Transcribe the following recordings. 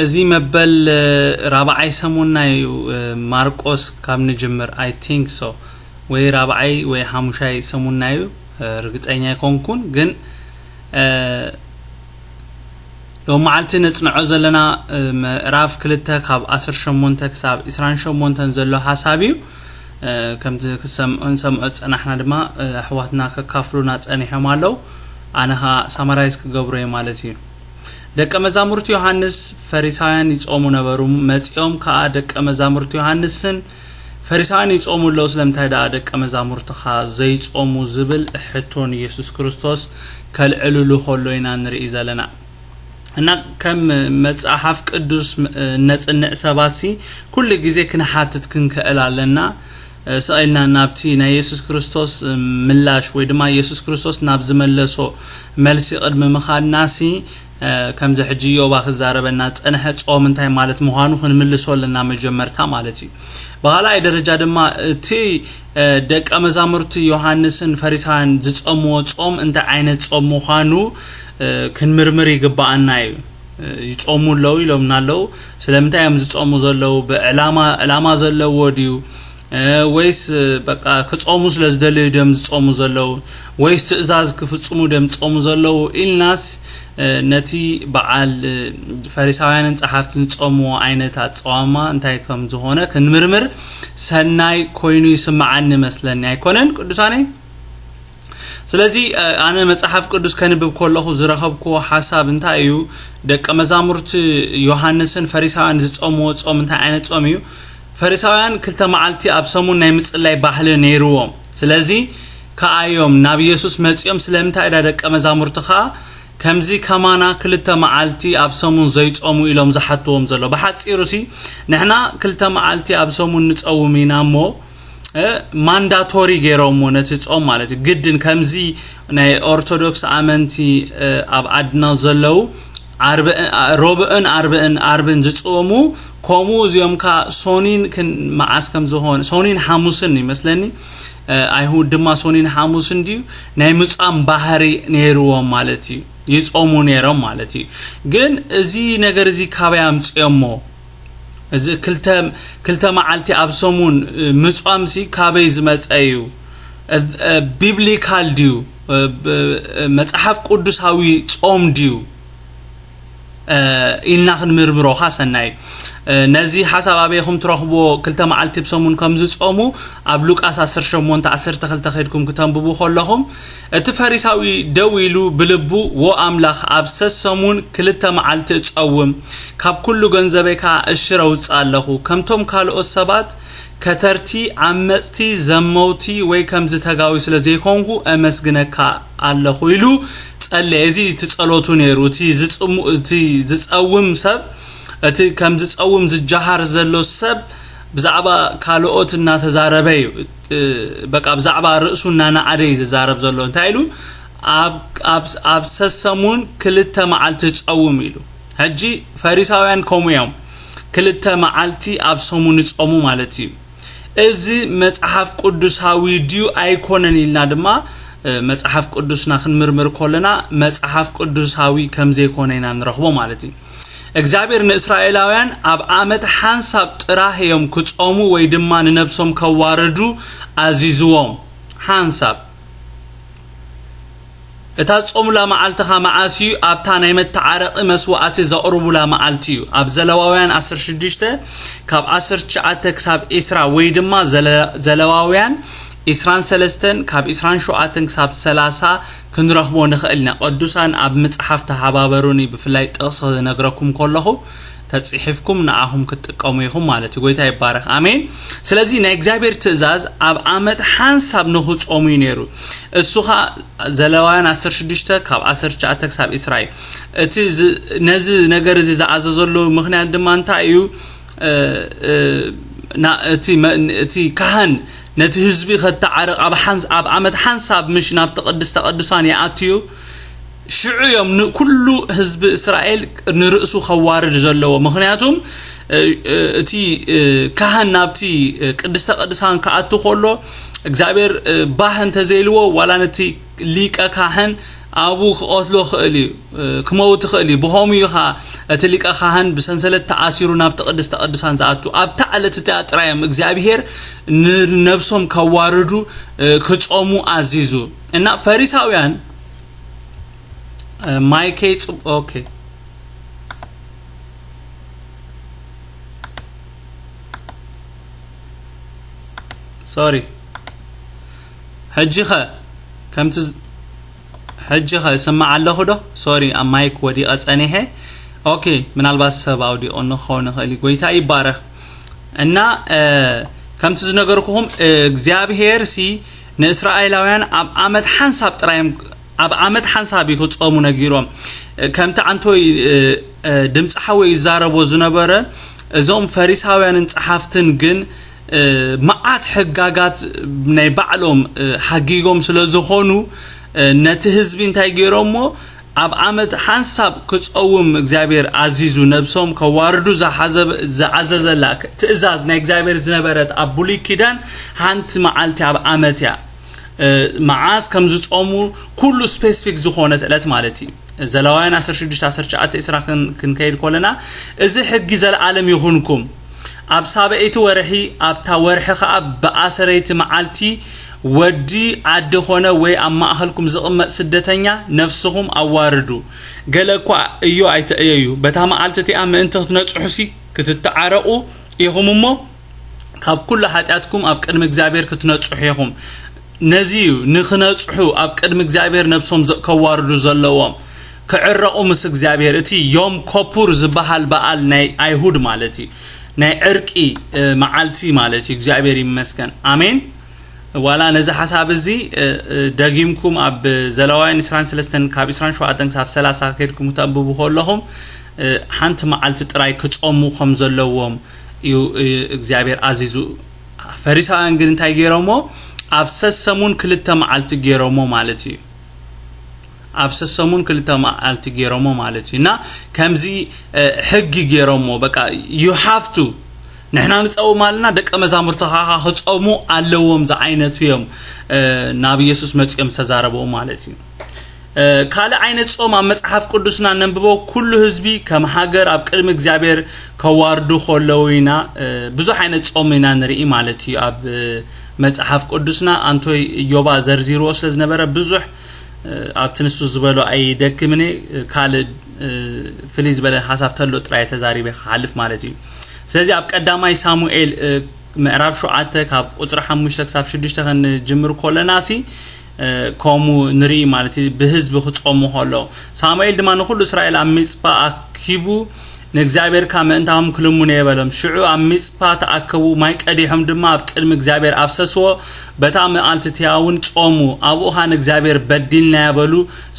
እዚ መበል ራብዓይ ሰሙንና እዩ። ማርቆስ ካብ ንጅምር፣ I think so፣ ወይ ራብዓይ ወይ ሓሙሻይ ሰሙንና እዩ። ርግፀኛ ኣይኮንኩን፣ ግን ሎመዓልቲ ነፅንዖ ዘለና ምዕራፍ ክልተ ካብ ዓሰርተ ሸሞንተ ክሳብ ዕስራን ሸሞንተን ዘሎ ሓሳብ እዩ። ከምዚ ክሰምዖ ንሰምዖ ዝፀናሕና ድማ ኣሕዋትና ከካፍሉና ፀኒሖም ኣለዉ። ኣነ ከዓ ሳማራይዝ ክገብሮ እየ ማለት እዩ። ደቀ መዛሙርቲ ዮሃንስ ፈሪሳውያን ይጾሙ ነበሩ። መጺኦም ከኣ ደቀ መዛሙርቲ ዮሃንስን ፈሪሳውያን ይጾሙ ኣለዉ፣ ስለምንታይ ደኣ ደቀ መዛሙርትኻ ዘይጾሙ ዝብል ሕቶ ንየሱስ ክርስቶስ ከልዕልሉ ከሎ ኢና ንርኢ ዘለና። እና ከም መጽሓፍ ቅዱስ እነጽንዕ ሰባት ሲ ኩሉ ግዜ ክንሓትት ክንክእል ኣለና። ስቕ ኢልና ናብቲ ናይ የሱስ ክርስቶስ ምላሽ ወይ ድማ የሱስ ክርስቶስ ናብ ዝመለሶ መልሲ ቅድሚ ምኻድና ሲ ከምዚ ሕጂ ዮባ ክዛረበና ዝጸንሐ ጾም እንታይ ማለት ምዃኑ ክንምልሶ ኣለና መጀመርታ ማለት እዩ። ብኻልኣይ ደረጃ ድማ እቲ ደቀ መዛሙርቲ ዮሃንስን ፈሪሳውያን ዝጸምዎ ጾም እንታይ ዓይነት ጾም ምዃኑ ክንምርምር ይግብኣና እዩ። ይጾሙ ኣለዉ ኢሎምና ኣለዉ። ስለምንታይ እዮም ዝጾሙ ዘለዉ? ብዕላማ ዕላማ ዘለዎ ድዩ? ወይስ በቃ ክጾሙ ስለ ዝደለዩ ድዮም ዝጾሙ ዘለዉ? ወይስ ትእዛዝ ክፍጽሙ ድዮም ዝጾሙ ዘለዉ? ኢልናስ ነቲ በዓል ፈሪሳውያንን ጸሓፍትን ዝጾምዎ ዓይነት ኣጸዋማ እንታይ ከም ዝኾነ ክንምርምር ሰናይ ኮይኑ ይስምዓኒ መስለኒ። ኣይኮነን ቅዱሳነይ? ስለዚ ኣነ መጽሓፍ ቅዱስ ከንብብ ከለኹ ዝረኸብክዎ ሓሳብ እንታይ እዩ? ደቀ መዛሙርቲ ዮሃንስን ፈሪሳውያን ዝጾምዎ ጾም እንታይ ዓይነት ጾም እዩ? ፈሪሳውያን ክልተ መዓልቲ ኣብ ሰሙን ናይ ምጽላይ ባህሊ ነይርዎም። ስለዚ ከኣዮም ናብ የሱስ መጺኦም፣ ስለምንታይ ዳ ደቀ መዛሙርትኻ ከምዚ ከማና ክልተ መዓልቲ ኣብ ሰሙን ዘይጾሙ ኢሎም ዝሓትዎም ዘሎ? ብሓጺሩ ሲ ንሕና ክልተ መዓልቲ ኣብ ሰሙን ንጸውም ኢና እሞ ማንዳቶሪ ገይሮምዎ ነቲ ጾም ማለት እዩ። ግድን ከምዚ ናይ ኦርቶዶክስ ኣመንቲ ኣብ ዓድና ዘለዉ ሮብእን ኣርብእን ኣርብን ዝጾሙ፣ ከምኡ እዚኦም ከ ሶኒን ክን መዓስ ከም ዝኾነ፣ ሶኒን ሓሙስን ይመስለኒ። ኣይሁድ ድማ ሶኒን ሓሙስን ድዩ ናይ ምጻም ባህሪ ነይርዎም ማለት እዩ። ይጾሙ ነይሮም ማለት እዩ። ግን እዚ ነገር እዚ ካበይ ኣምጽኦሞ? እዚ ክልተ ክልተ መዓልቲ ኣብ ሰሙን ምጻም ሲ ካበይ ዝመጸ እዩ? ቢብሊካል ድዩ? መጽሓፍ ቅዱሳዊ ጾም ድዩ? ኢልና ክንምርምሮ ኸኣ ሰናይ። ነዚ ሓሳብ ኣበይ ኢኹም ትረኽብዎ? ክልተ መዓልቲ ብሰሙን ከም ዝጾሙ ኣብ ሉቃስ ዓሰርተ ሸሞንተ ዓሰርተ ክልተ ከይድኩም ክተንብቡ ከለኹም፣ እቲ ፈሪሳዊ ደው ኢሉ ብልቡ፣ "ዎ ኣምላኽ፣ ኣብ ሰሰሙን ክልተ መዓልቲ እጸውም፣ ካብ ኩሉ ገንዘበይ ከኣ እሽር ኣውጽእ ኣለኹ። ከምቶም ካልኦት ሰባት ከተርቲ፣ ዓመጽቲ፣ ዘመውቲ ወይ ከምዚ ተጋዊ ስለ ዘይኮንኩ እመስግነካ ኣለኹ" ኢሉ ጸለየ። እዚ እቲ ጸሎቱ ነይሩ። እቲ ዝጽሙ-፣ እቲ ዝጸውም ሰብ፣ እቲ ከም ዝጸውም ዝጀሃር ዘሎ ሰብ ብዛዕባ ካልኦት እናተዛረበ እዩ። እ፣ በቃ ብዛዕባ ርእሱ እናነዓደ እዩ ዝዛረብ ዘሎ። እንታይ ኢሉ? ኣብ፣ ኣብ፣ ኣብ ሰሰሙን ክልተ መዓልቲ ጸውም ኢሉ። ሕጂ ፈሪሳውያን ከምኡ እዮም። ክልተ መዓልቲ ኣብ ሰሙን ይጸሙ ማለት እዩ። እዚ መጽሓፍ ቅዱሳዊ ድዩ ኣይኮነን ኢልና ድማ፣ እ፣ መጽሓፍ ቅዱስና ክንምርምር ከለና መጽሓፍ ቅዱሳዊ ከም ዘይኮነ ኢና ንረኽቦ ማለት እዩ። እግዚኣብሔር ንእስራኤላውያን ኣብ ዓመት ሓንሳብ ጥራህ እዮም ክጾሙ ወይ ድማ ንነብሶም ከዋርዱ ኣዚዝዎም። ሓንሳብ። እታ ዝጾሙላ መዓልቲ ኸኣ መዓስ እዩ? ኣብታ ናይ መተዓረቒ መስዋእቲ ዘቕርቡላ መዓልቲ እዩ። ኣብ ዘለዋውያን ዓሰርተ ሽዱሽተ ካብ ዓሰርተ ትሽዓተ ክሳብ ዕስራ ወይ ድማ ዘለ-፣ ዘለዋውያን ዕስራን ሰለስተን ካብ ዕስራን ሸውዓተን ክሳብ ሰላሳ ክንረኽቦ ንኽእል ኢና። ቅዱሳን ኣብ ምጽሓፍ ተሓባበሩኒ፣ ብፍላይ ጥቕሲ ክነግረኩም ከለኹ ተጽሒፍኩም ንኣኹም ክትጥቀሙ ኢኹም ማለት እዩ። ጎይታ ይባረኽ። ኣሜን። ስለዚ ናይ እግዚኣብሔር ትእዛዝ ኣብ ዓመት ሓንሳብ ንኽጾሙ እዩ ነይሩ። እሱ ኸኣ ዘለዋውያን ዓሰርተ ሽዱሽተ ካብ ዓሰርተ ትሽዓተ ክሳብ ዕስራ እዩ። እቲ ዝ-፣ ነዚ ነገር እዚ ዝኣዘዘሉ ምኽንያት ድማ እንታይ እዩ? እ፣ እ፣ ና-፣ እቲ መ-፣ እቲ ካህን ነቲ ህዝቢ ከተዓርቕ ኣብ ሓንስ-፣ ኣብ ዓመት ሓንሳብ ምሽ ናብቲ ቅድስተ ቅዱሳን ይኣትዩ። ሽዑ እዮም ንኩሉ ህዝቢ እስራኤል ንርእሱ ከዋርድ ዘለዎ። ምኽንያቱም፣ እ፣ እ፣ እቲ፣ እ፣ ካህን ናብቲ፣ እ፣ ቅድስተ ቅዱሳን ክኣቱ ከሎ፣ እግዚኣብሔር፣ እ፣ ባህ እንተዘይልዎ፣ ዋላ ነቲ ሊቀ ካህን ኣብኡ ክቐትሎ ክእል እዩ፣ ክመውት ክእል እዩ። ብኸምኡ እዩ ኸዓ እቲ ሊቀ ካህን ብሰንሰለት ተኣሲሩ ናብቲ ቅድስተ ቅዱሳን ዝኣቱ። ኣብታ ዕለት እቲኣ ጥራይ እዮም እግዚኣብሄር ንነብሶም ከዋርዱ ክጾሙ ኣዚዙ። እና ፈሪሳውያን ማይከይ ጽብ ኦኬ ሶሪ ሕጂ ኸ ከምቲ ሕጂ ኸ ይስማዕ ኣለኹ ዶ? ሶሪ ኣብ ማይክ ወዲቐ ጸኒሐ። ኦኬ ምናልባት ሰብ ኣውዲቆ ንኸውን ይኽእል እዩ። ጎይታ ይባረኽ። እና ከምቲ ዝነገርኩኹም እግዚኣብሄር ሲ ንእስራኤላውያን ኣብ ዓመት ሓንሳብ ጥራዮም ኣብ ዓመት ሓንሳብ እዩ ክጾሙ ነጊሮም። ከምቲ ዓንቶይ ድምፂ ሓወይ ይዛረቦ ዝነበረ እዞም ፈሪሳውያንን ጸሓፍትን ግን መዓት ሕጋጋት ናይ ባዕሎም ሓጊጎም ስለ ዝኾኑ ነቲ ህዝቢ እንታይ ገይሮሞ ኣብ ዓመት ሓንሳብ ክጸውም እግዚኣብሔር ኣዚዙ ነብሶም ከዋርዱ ዝሓዘ- ዝኣዘዘላ ትእዛዝ ናይ እግዚኣብሔር ዝነበረት ኣብ ብሉይ ኪዳን ሓንቲ መዓልቲ ኣብ ዓመት እያ። መዓስ ከም ዝጾሙ ኩሉ ስፔሲፊክ ዝኾነት ዕለት ማለት እዩ። ዘለዋውያን ዓሰርተ ሽዱሽተ ዓሰርተ ትሽዓተ እስራ ክንከይድ ከለና እዚ ሕጊ ዘለዓለም ይኹንኩም። ኣብ ሳበይቲ ወርሒ ኣብታ ወርሒ ኸኣ ብኣሰረይቲ መዓልቲ ወዲ ዓዲ ኾነ ወይ ኣብ ማእኸልኩም ዝቕመጥ ስደተኛ ነፍስኹም ኣዋርዱ። ገለ እኳ እዮ ኣይትዕየዩ። በታ መዓልቲ እቲኣ ምእንቲ ክትነጽሑሲ ክትተዓረቑ ኢኹም እሞ ካብ ኩሉ ሓጢኣትኩም ኣብ ቅድሚ እግዚኣብሔር ክትነጽሑ ኢኹም። ነዚ እዩ ንኽነጽሑ ኣብ ቅድሚ እግዚኣብሔር ነብሶም ከዋርዱ ዘለዎም። ክዕረቑ ምስ እግዚኣብሔር። እቲ ዮም ኮፑር ዝበሃል በዓል ናይ ኣይሁድ ማለት እዩ። ናይ ዕርቂ መዓልቲ ማለት እዩ። እግዚኣብሔር ይመስገን። ኣሜን። ዋላ ነዚ ሓሳብ እዚ ደጊምኩም ኣብ ዘለዋውያን ዕስራን ሰለስተን ካብ ዕስራን ሸውዓተን ክሳብ ሰላሳ ከድኩም ክተንብቡ ከለኹም ሓንቲ መዓልቲ ጥራይ ክጾሙ ከም ዘለዎም እዩ እግዚኣብሔር ኣዚዙ። ፈሪሳውያን ግን እንታይ ገይሮሞ? ኣብ ሰሰሙን ክልተ መዓልቲ ገይሮሞ ማለት እዩ። ኣብ ሰሰሙን ክልተ መዓልቲ ገይሮሞ ማለት እዩ። እና ከምዚ ሕጊ ገይሮሞ በቃ you have to ንሕና ንጸውም ኣለና ደቀ መዛሙርትኻ ክጸውሙ ኣለዎም ዝዓይነቱ እዮም ናብ ኢየሱስ መጺኦም ዝተዛረበው ማለት እዩ። ካልእ ዓይነት ጾም ኣብ መጽሓፍ ቅዱስና ነንብቦ ኩሉ ህዝቢ ከም ሃገር ኣብ ቅድሚ እግዚኣብሔር ከዋርዱ ከለዉ ኢና። ብዙሕ ዓይነት ጾም ኢና ንርኢ ማለት እዩ። ኣብ መጽሓፍ ቅዱስና ኣንቶይ እዮባ ዘርዚርዎ ስለ ዝነበረ ብዙሕ ኣብቲ ንሱ ዝበሎ ኣይደክምን እየ። ካልእ ፍልይ ዝበለ ሓሳብ ተሎ ጥራይ ተዛሪበ ክሓልፍ ማለት እዩ። ስለዚ ኣብ ቀዳማይ ሳሙኤል ምዕራፍ ሸውዓተ ካብ ቁፅሪ ሓሙሽተ ክሳብ ሽዱሽተ ክንጅምር ከለና ሲ ከምኡ ንርኢ ማለት እዩ። ብህዝቢ ክፀሙ ከሎ ሳሙኤል ድማ ንኩሉ እስራኤል ኣብ ሚፅጳ ኣኪቡ ንእግዚኣብሔር ካብ ምእንታኹም ክልምኑ እየ በሎም። ሽዑ ኣብ ሚፅፓ ተኣከቡ፣ ማይ ቀዲሖም ድማ ኣብ ቅድሚ እግዚኣብሔር ኣፍሰስዎ። በታ መዓልቲ እቲኣ እውን ጾሙ። ኣብኡ ኸኣ ንእግዚኣብሔር በዲልናዮ በሉ።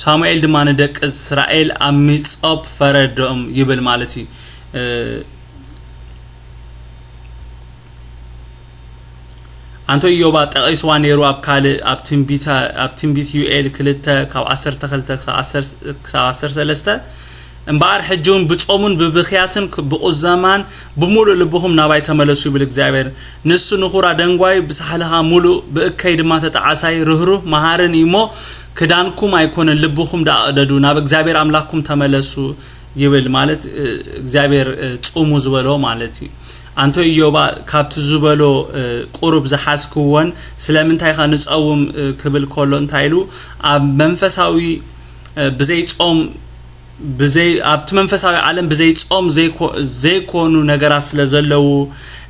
ሳሙኤል ድማ ንደቂ እስራኤል ኣብ ሚጾፕ ፈረዶም ይብል ማለት እዩ። ኣንቶ ኢዮባ ጠቒስዋ ነይሩ ኣብ ካልእ ኣብ ትንቢት ዩኤል ክልተ ካብ ዓሰርተ ክልተ ክሳብ ዓሰርተ ሰለስተ እምበኣር ሕጂ እውን ብጾሙን ብብኽያትን ብቑዘማን ብምሉእ ልብኹም ናባይ ተመለሱ ይብል እግዚኣብሔር። ንሱ ንኹራ ደንጓዩ ብሳሕልኻ ሙሉእ ብእከይ ድማ ተጣዓሳይ ርህሩህ መሃርን እዩ እሞ ክዳንኩም ኣይኮነን ልብኹም ደኣ ቅደዱ ናብ እግዚኣብሔር ኣምላኽኩም ተመለሱ ይብል ማለት እግዚኣብሔር ጽሙ ዝበሎ ማለት እዩ። ኣንቶ ኢዮባ ካብቲ ዝበሎ ቁሩብ ዝሓዝክዎን ስለምንታይ ኸ ንጸውም ክብል ከሎ እንታይ ኢሉ ኣብ መንፈሳዊ ብዘይ ጾም ብዘይ ኣብቲ መንፈሳዊ ዓለም ብዘይ ጾም ዘይኮኑ ነገራት ስለ ዘለዉ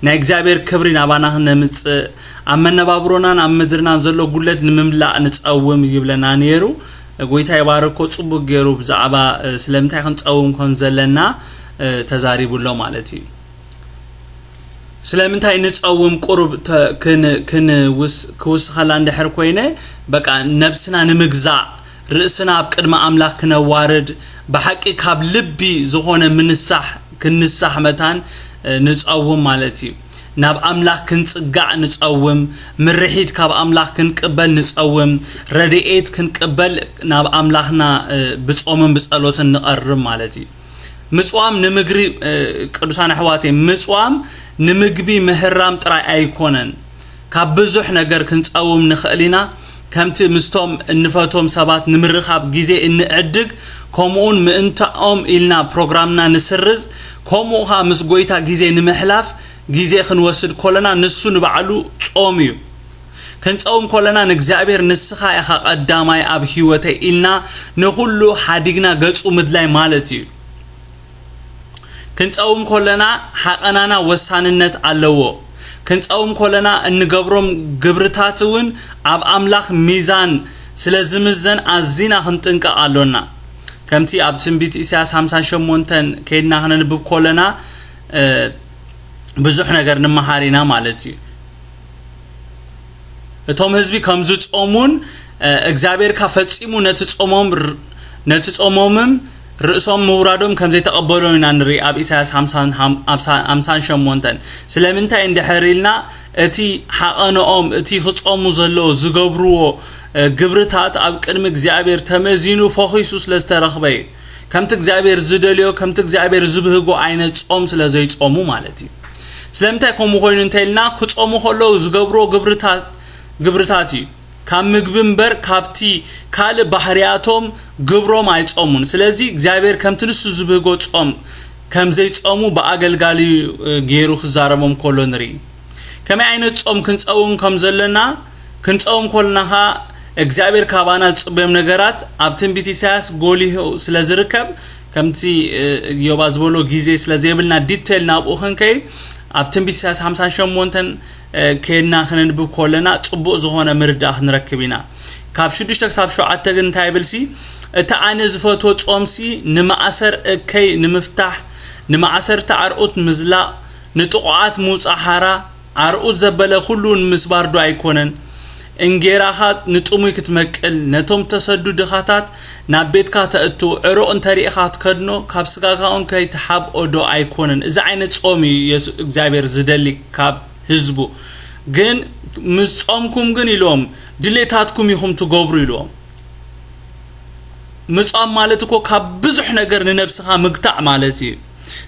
ናይ እግዚኣብሔር ክብሪ ናባና ክነምጽእ ኣብ መነባብሮናን ኣብ ምድርናን ዘሎ ጉለት ንምምላእ ንጸውም ይብለና ነይሩ። ጎይታ ይባርኮ ጽቡቅ ገይሩ ብዛዕባ ስለምንታይ ክንጸውም ከም ዘለና ተዛሪቡ ኣሎ ማለት እዩ። ስለምንታይ ንጸውም ቁሩብ ክውስኸላ እንድሕር ኮይነ በቃ ነብስና ንምግዛእ ርእስና ኣብ ቅድሚ ኣምላኽ ክነዋርድ ብሓቂ ካብ ልቢ ዝኾነ ምንሳሕ ክንሳሕ መታን ንጸውም ማለት እዩ። ናብ ኣምላኽ ክንጽጋዕ ንጸውም፣ ምርሒት ካብ ኣምላኽ ክንቅበል ንጸውም፣ ረድኤት ክንቅበል ናብ ኣምላኽና ብጾምን ብጸሎትን ንቐርብ ማለት እዩ። ምጽዋም ንምግሪ ቅዱሳን ኣሕዋተይ ምጽዋም ንምግቢ ምህራም ጥራይ ኣይኮነን። ካብ ብዙሕ ነገር ክንጸውም ንኽእል ኢና። ከምቲ ምስቶም እንፈትዎም ሰባት ንምርኻብ ግዜ እንዕድግ፣ ከምኡውን ምእንታኦም ኢልና ፕሮግራምና ንስርዝ፣ ከምኡ ኸኣ ምስ ጐይታ ግዜ ንምሕላፍ ግዜ ክንወስድ ከለና፣ ንሱ ንባዕሉ ጾም እዩ። ክንጸውም ከለና፣ ንእግዚኣብሔር፣ "ንስኻ ኢኻ ቀዳማይ ኣብ ህይወተይ" ኢልና ንኹሉ ሓዲግና ገጹ ምድላይ ማለት እዩ። ክንጸውም ከለና ሓቐናና ወሳንነት ኣለዎ። ክንጸውም ከለና እንገብሮም ግብርታት እውን ኣብ ኣምላኽ ሚዛን ስለ ዝምዘን ኣዚና ክንጥንቀቕ ኣሎና። ከምቲ ኣብ ትንቢት ኢሳያስ ሓምሳን ሸሞንተን ከይድና ክነንብብ ከለና፣ እ፣ ብዙሕ ነገር ንመሃር ኢና ማለት እዩ። እቶም ህዝቢ ከም ዝጾሙን፣ እ፣ እግዚኣብሔር ከኣ ፈጺሙ ነቲ ጾሞም ር-፣ ነቲ ጾሞምም ርእሶም ምውራዶም ከም ዘይተቐበሎ ኢና ንርኢ ኣብ ኢሳያስ ሓምሳን፣ ሓም-፣ ሓምሳ-፣ ሓምሳን ሸሞንተን። ስለምንታይ እንድሕር ኢልና፣ እቲ ሓቐንኦም፣ እቲ ክጾሙ ዘለዎ፣ ዝገብርዎ፣ እ፣ ግብርታት ኣብ ቅድሚ እግዚኣብሔር ተመዚኑ ፈኺሱ ስለ ዝተረኽበ እዩ። ከምቲ እግዚኣብሔር ዝደልዮ፣ ከምቲ እግዚኣብሔር ዝብህጎ ዓይነት ጾም ስለ ዘይጾሙ ማለት እዩ። ስለምንታይ ከምኡ ኮይኑ እንተ ኢልና፣ ክጾሙ ከለዉ ዝገብርዎ ግብርታት፣ ግብርታት እዩ። ካብ ምግቢ እምበር ካብቲ ካልእ ባህርያቶም ግብሮም ኣይጾሙን። ስለዚ እግዚኣብሔር ከምቲ ንሱ ዝብህጎ ጾም ከም ዘይጾሙ ብኣገልጋሊ፣ እ፣ ገይሩ ክዛረቦም ከሎ ንርኢ። ከመይ ዓይነት ጾም ክንጸውም ከም ዘለና፣ ክንጸውም ከለና ኸኣ እግዚኣብሔር ካባና ዝጽበዮም ነገራት ኣብ ትንቢት ኢሳያስ ጎሊሁ ስለ ዝርከብ፣ ከምቲ፣ እ፣ ዮባ ዝበሎ ግዜ ስለ ዘይብልና ዲቴል ናብኡ ክንከይድ፣ ኣብ ትንቢት ኢሳያስ ሓምሳን ሸሞንተን፣ እ፣ ከይድና ክነንብብ ከለና ጽቡቕ ዝኾነ ምርዳእ ክንረክብ ኢና። ካብ ሽዱሽተ ክሳብ ሸውዓተ ግን እንታይ ይብልሲ፣ "እቲ ኣነ ዝፈትዎ ጾምሲ ንማእሰር እከይ ንምፍታሕ፣ ንማእሰርቲ ዓርዑት ምዝላቕ፣ ንጥቑዓት ምውጻእ ሓራ፣ ኣርዑት ዘበለ ኩሉ ንምስባር ዶ ኣይኮነን? እንጌራኻ ንጥሙይ ክትመቅል፣ ነቶም ተሰዱ ድኻታት ናብ ቤትካ ተእቱ፣ ዕሩቕ እንተሪእኻ ክትከድኖ፣ ካብ ስጋኻ እውን ከይትሓብኦ ዶ ኣይኮነን?" እዚ ዓይነት ጾም እዩ የሱ-፣ እግዚኣብሔር ዝደሊ ካብ ህዝቡ። ግን ምስ ጾምኩም ግን ኢልዎም፣ ድሌታትኩም ኢኹም ትገብሩ ኢልዎም። ምጻም ማለት እኮ ካብ ብዙሕ ነገር ንነብስኻ ምግታዕ ማለት እዩ።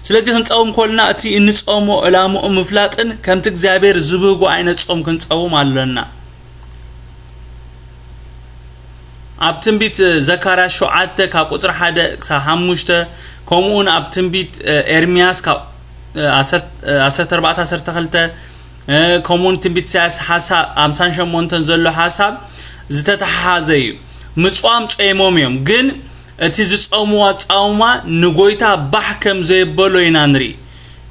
ስለዚ ክንጸውም ከለና እቲ እንጸውሞ ዕላምኡ ምፍላጥን ከምቲ እግዚኣብሔር ዝብህጎ ዓይነት ጾም ክንጸውም ኣለና። ኣብ ትንቢት ዘካርያስ ሸውዓተ ካብ ቁጽሪ ሓደ ክሳብ ሓሙሽተ፣ ከምኡውን ኣብ ትንቢት ኤርምያስ ካብ ዓሰርተ፣ ዓሰርተ ኣርባዕተ ዓሰርተ ክልተ፣ እ፣ ከምኡውን ትንቢት ኢሳያስ ሓሳብ ሓምሳን ሸሞንተን ዘሎ ሓሳብ ዝተተሓሓዘ እዩ። ምጽዋም ጾይሞም እዮም፣ ግን እቲ ዝጾምዎ ኣጻውማ ንጎይታ ባሕ ከም ዘየበሎ ኢና ንርኢ።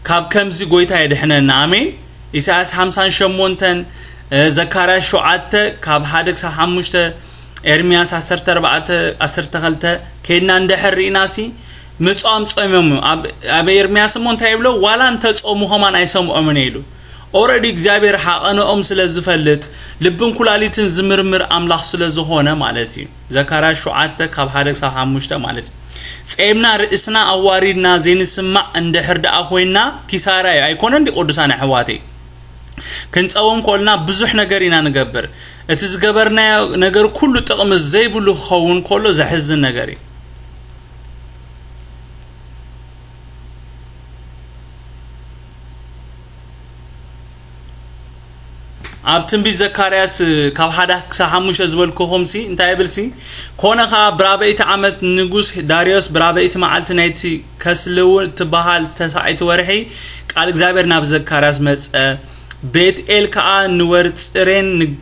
ካብ ከምዚ ጎይታ የድሕነና። ኣሜን። ኢሳያስ ሓምሳን ሸሞንተን፣ እ፣ ዘካርያስ ሸውዓተ ካብ ሓደ ክሳብ ሓሙሽተ፣ ኤርምያስ ዓሰርተ ኣርባዕተ ዓሰርተ ክልተ ከይድና እንድሕር ርኢናሲ፣ ምጽዋም ጾይሞም እዮም። ኣብ፣ ኣብ ኤርምያስ እሞ እንታይ ይብሎ? "ዋላ እንተ ጾሙ ኸማን ኣይሰምዖምን" እዩ ኢሉ። ኦረዲ እግዚኣብሔር ሓቐንኦም ስለ ዝፈልጥ፣ ልብን ኩላሊትን ዝምርምር ኣምላኽ ስለ ዝኾነ ማለት እዩ። ዘካርያስ ሸውዓተ ካብ ሓደ ክሳብ ሓሙሽተ ማለት እዩ። ጼምና ርእስና ኣዋሪድና ዘይንስማዕ እንድሕር ደኣ ኮይንና ኪሳራ እዩ። ኣይኮነን ድዩ ቅዱሳን ኣሕዋተይ? ክንጸውም ከልና ብዙሕ ነገር ኢና ንገብር። እቲ ዝገበርናዮ ነገር ኩሉ ጥቕሚ ዘይብሉ ክኸውን ከሎ ዘሕዝን ነገር እዩ። ኣብ ትንቢት ዘካርያስ ካብ ሓደ ክሳብ ሓሙሽተ ዝበልኩኹምሲ እንታይ ይብልሲ? "ኮነ ኸኣ ብራበይቲ ዓመት ንጉስ ዳርዮስ ብራበይቲ መዓልቲ ናይቲ ከስልው እትበሃል ተሳዒቲ ወርሒ ቃል እግዚኣብሔር ናብ ዘካርያስ መጸ። ቤትኤል ከኣ ንወርጽሬን ን-፣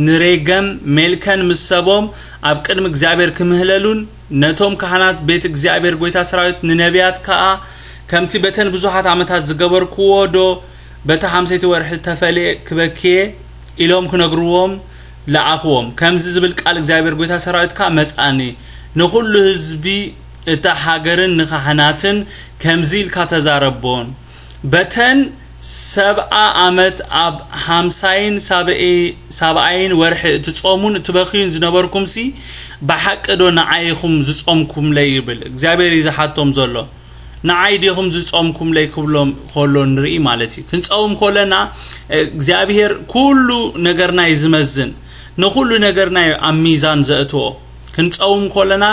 ንሬገም ሜልከን ምስ ሰቦም ኣብ ቅድሚ እግዚኣብሔር ክምህለሉን ነቶም ካህናት ቤት እግዚኣብሔር ጐይታ ሰራዊት ንነቢያት ከኣ ከምቲ በተን ብዙሓት ዓመታት ዝገበርክዎ ዶ በታ ሓምሰይቲ ወርሒ ተፈልየ ክበክየ?" ኢሎም ክነግርዎም ለኣኽዎም። ከምዚ ዝብል ቃል እግዚኣብሔር ጐይታ ሰራዊት ከኣ መጻኒ፣ "ንኹሉ ህዝቢ እታ ሃገርን ንካህናትን ከምዚ ኢልካ ተዛረቦን፣ በተን ሰብኣ ዓመት ኣብ ሓምሳይን ሳብኤ-፣ ሳብኣይን ወርሒ እትጾሙን እትበኽዩን ዝነበርኩምሲ፣ ብሓቂ ዶ ንዓይ ኢኹም ዝጾምኩምለይ?" ይብል። እግዚኣብሔር እዩ ዝሓቶም ዘሎ። "ንዓይ ዲኹም ዝጾምኩምለይ?" ክብሎም ከሎ ንርኢ ማለት እዩ። ክንጸውም ከለና እግዚኣብሔር ኩሉ ነገርና እዩ ዝመዝን፣ ንኹሉ ነገርና እዩ ኣብ ሚዛን ዘእትዎ። ክንጸውም ከለና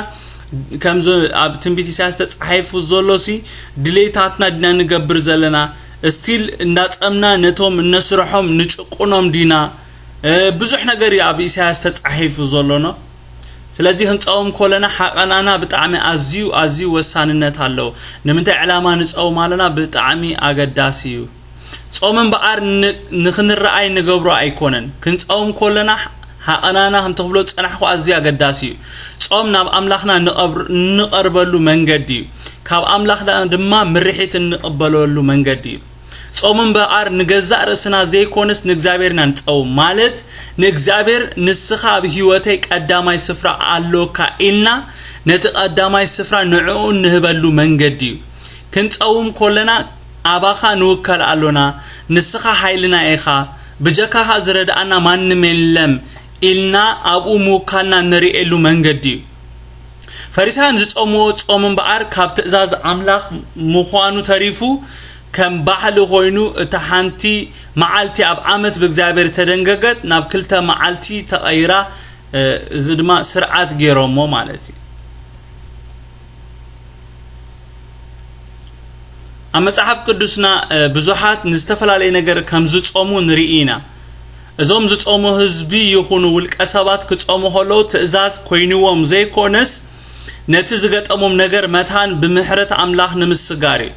ከምዚ ኣብ ትንቢት ኢሳያስ ተጻሒፉ ዘሎሲ ድሌታትና ዲና ንገብር ዘለና? እስቲል እንዳጸምና ነቶም እነስርሖም ንጭቁኖም ዲና? ብዙሕ ነገር እዩ ኣብ ኢሳያስ ተጻሒፉ ዘሎ ነው። ስለዚ ክንጸውም ከለና ሓቐናና ብጣዕሚ ኣዝዩ ኣዝዩ ወሳንነት ኣለዎ። ንምንታይ ዕላማ ንጸውም ኣለና ብጣዕሚ ኣገዳሲ እዩ። ጾም እምበኣር ንኽንረኣይ ንገብሮ ኣይኮነን። ክንጸውም ከለና ሓቐናና ከምቲ ክብሎ ዝጸናሕኩ ኣዝዩ ኣገዳሲ እዩ። ጾም ናብ ኣምላኽና ንቐርበሉ መንገዲ እዩ። ካብ ኣምላኽና ድማ ምርሒት እንቕበለሉ መንገዲ እዩ። ጾም እምበኣር ንገዛእ ርእስና ዘይኮነስ ንእግዚኣብሔር ኢና ንጸውም። ማለት ንእግዚኣብሔር ንስኻ ኣብ ህይወተይ ቀዳማይ ስፍራ ኣሎካ ኢልና ነቲ ቀዳማይ ስፍራ ንዕኡ እንህበሉ መንገዲ እዩ። ክንጸውም ከለና ኣባኻ ንውከል ኣሎና፣ ንስኻ ሓይልና ኢኻ፣ ብጀካኻ ዝረድኣና ማንም የለም ኢልና ኣብኡ ምውካልና እንርእየሉ መንገዲ እዩ። ፈሪሳውያን ዝጾምዎ ጾም እምበኣር ካብ ትእዛዝ ኣምላኽ ምዃኑ ተሪፉ ከም ባህሊ ኮይኑ እታ ሓንቲ መዓልቲ ኣብ ዓመት ብእግዚኣብሔር ዝተደንገገት ናብ ክልተ መዓልቲ ተቐይራ፣ እዚ ድማ ስርዓት ገይሮሞ ማለት እዩ። ኣብ መጽሓፍ ቅዱስና ብዙሓት ንዝተፈላለየ ነገር ከም ዝጾሙ ንርኢ ኢና። እዞም ዝጾሙ ህዝቢ ይኹኑ ውልቀ ሰባት ክጾሙ ከለዉ ትእዛዝ ኮይንዎም ዘይኮነስ ነቲ ዝገጠሞም ነገር መታን ብምሕረት ኣምላኽ ንምስጋር እዩ።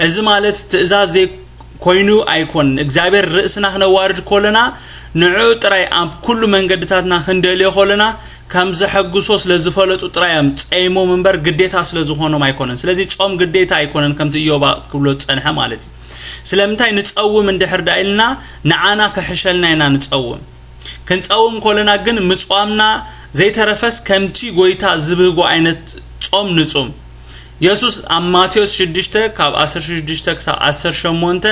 እዚ ማለት ትእዛዝ ዘይኮይኑ ኣይኮንን። እግዚኣብሔር ርእስና ክነዋርድ ከለና ንዕኡ ጥራይ ኣብ ኩሉ መንገድታትና ክንደልዮ ከለና ከም ዘሐግሶ ስለ ዝፈለጡ ጥራይ እዮም ጸይሞም እምበር ግዴታ ስለ ዝኾኖም ኣይኮነን። ስለዚ ጾም ግዴታ ኣይኮነን ከምቲ ኢዮባ ክብሎ ዝጸንሐ ማለት እዩ። ስለምንታይ ንጸውም እንድሕር ደኣ ኢልና ንዓና ክሕሸልና ኢና ንጸውም። ክንጸውም ከለና ግን ምጽዋምና ዘይተረፈስ ከምቲ ጎይታ ዝብህጎ ዓይነት ጾም ንጹም። የሱስ ኣብ ማቴዎስ ሽዱሽተ ካብ ዓሰርተ ሽዱሽተ ክሳብ ዓሰርተ ሸሞንተ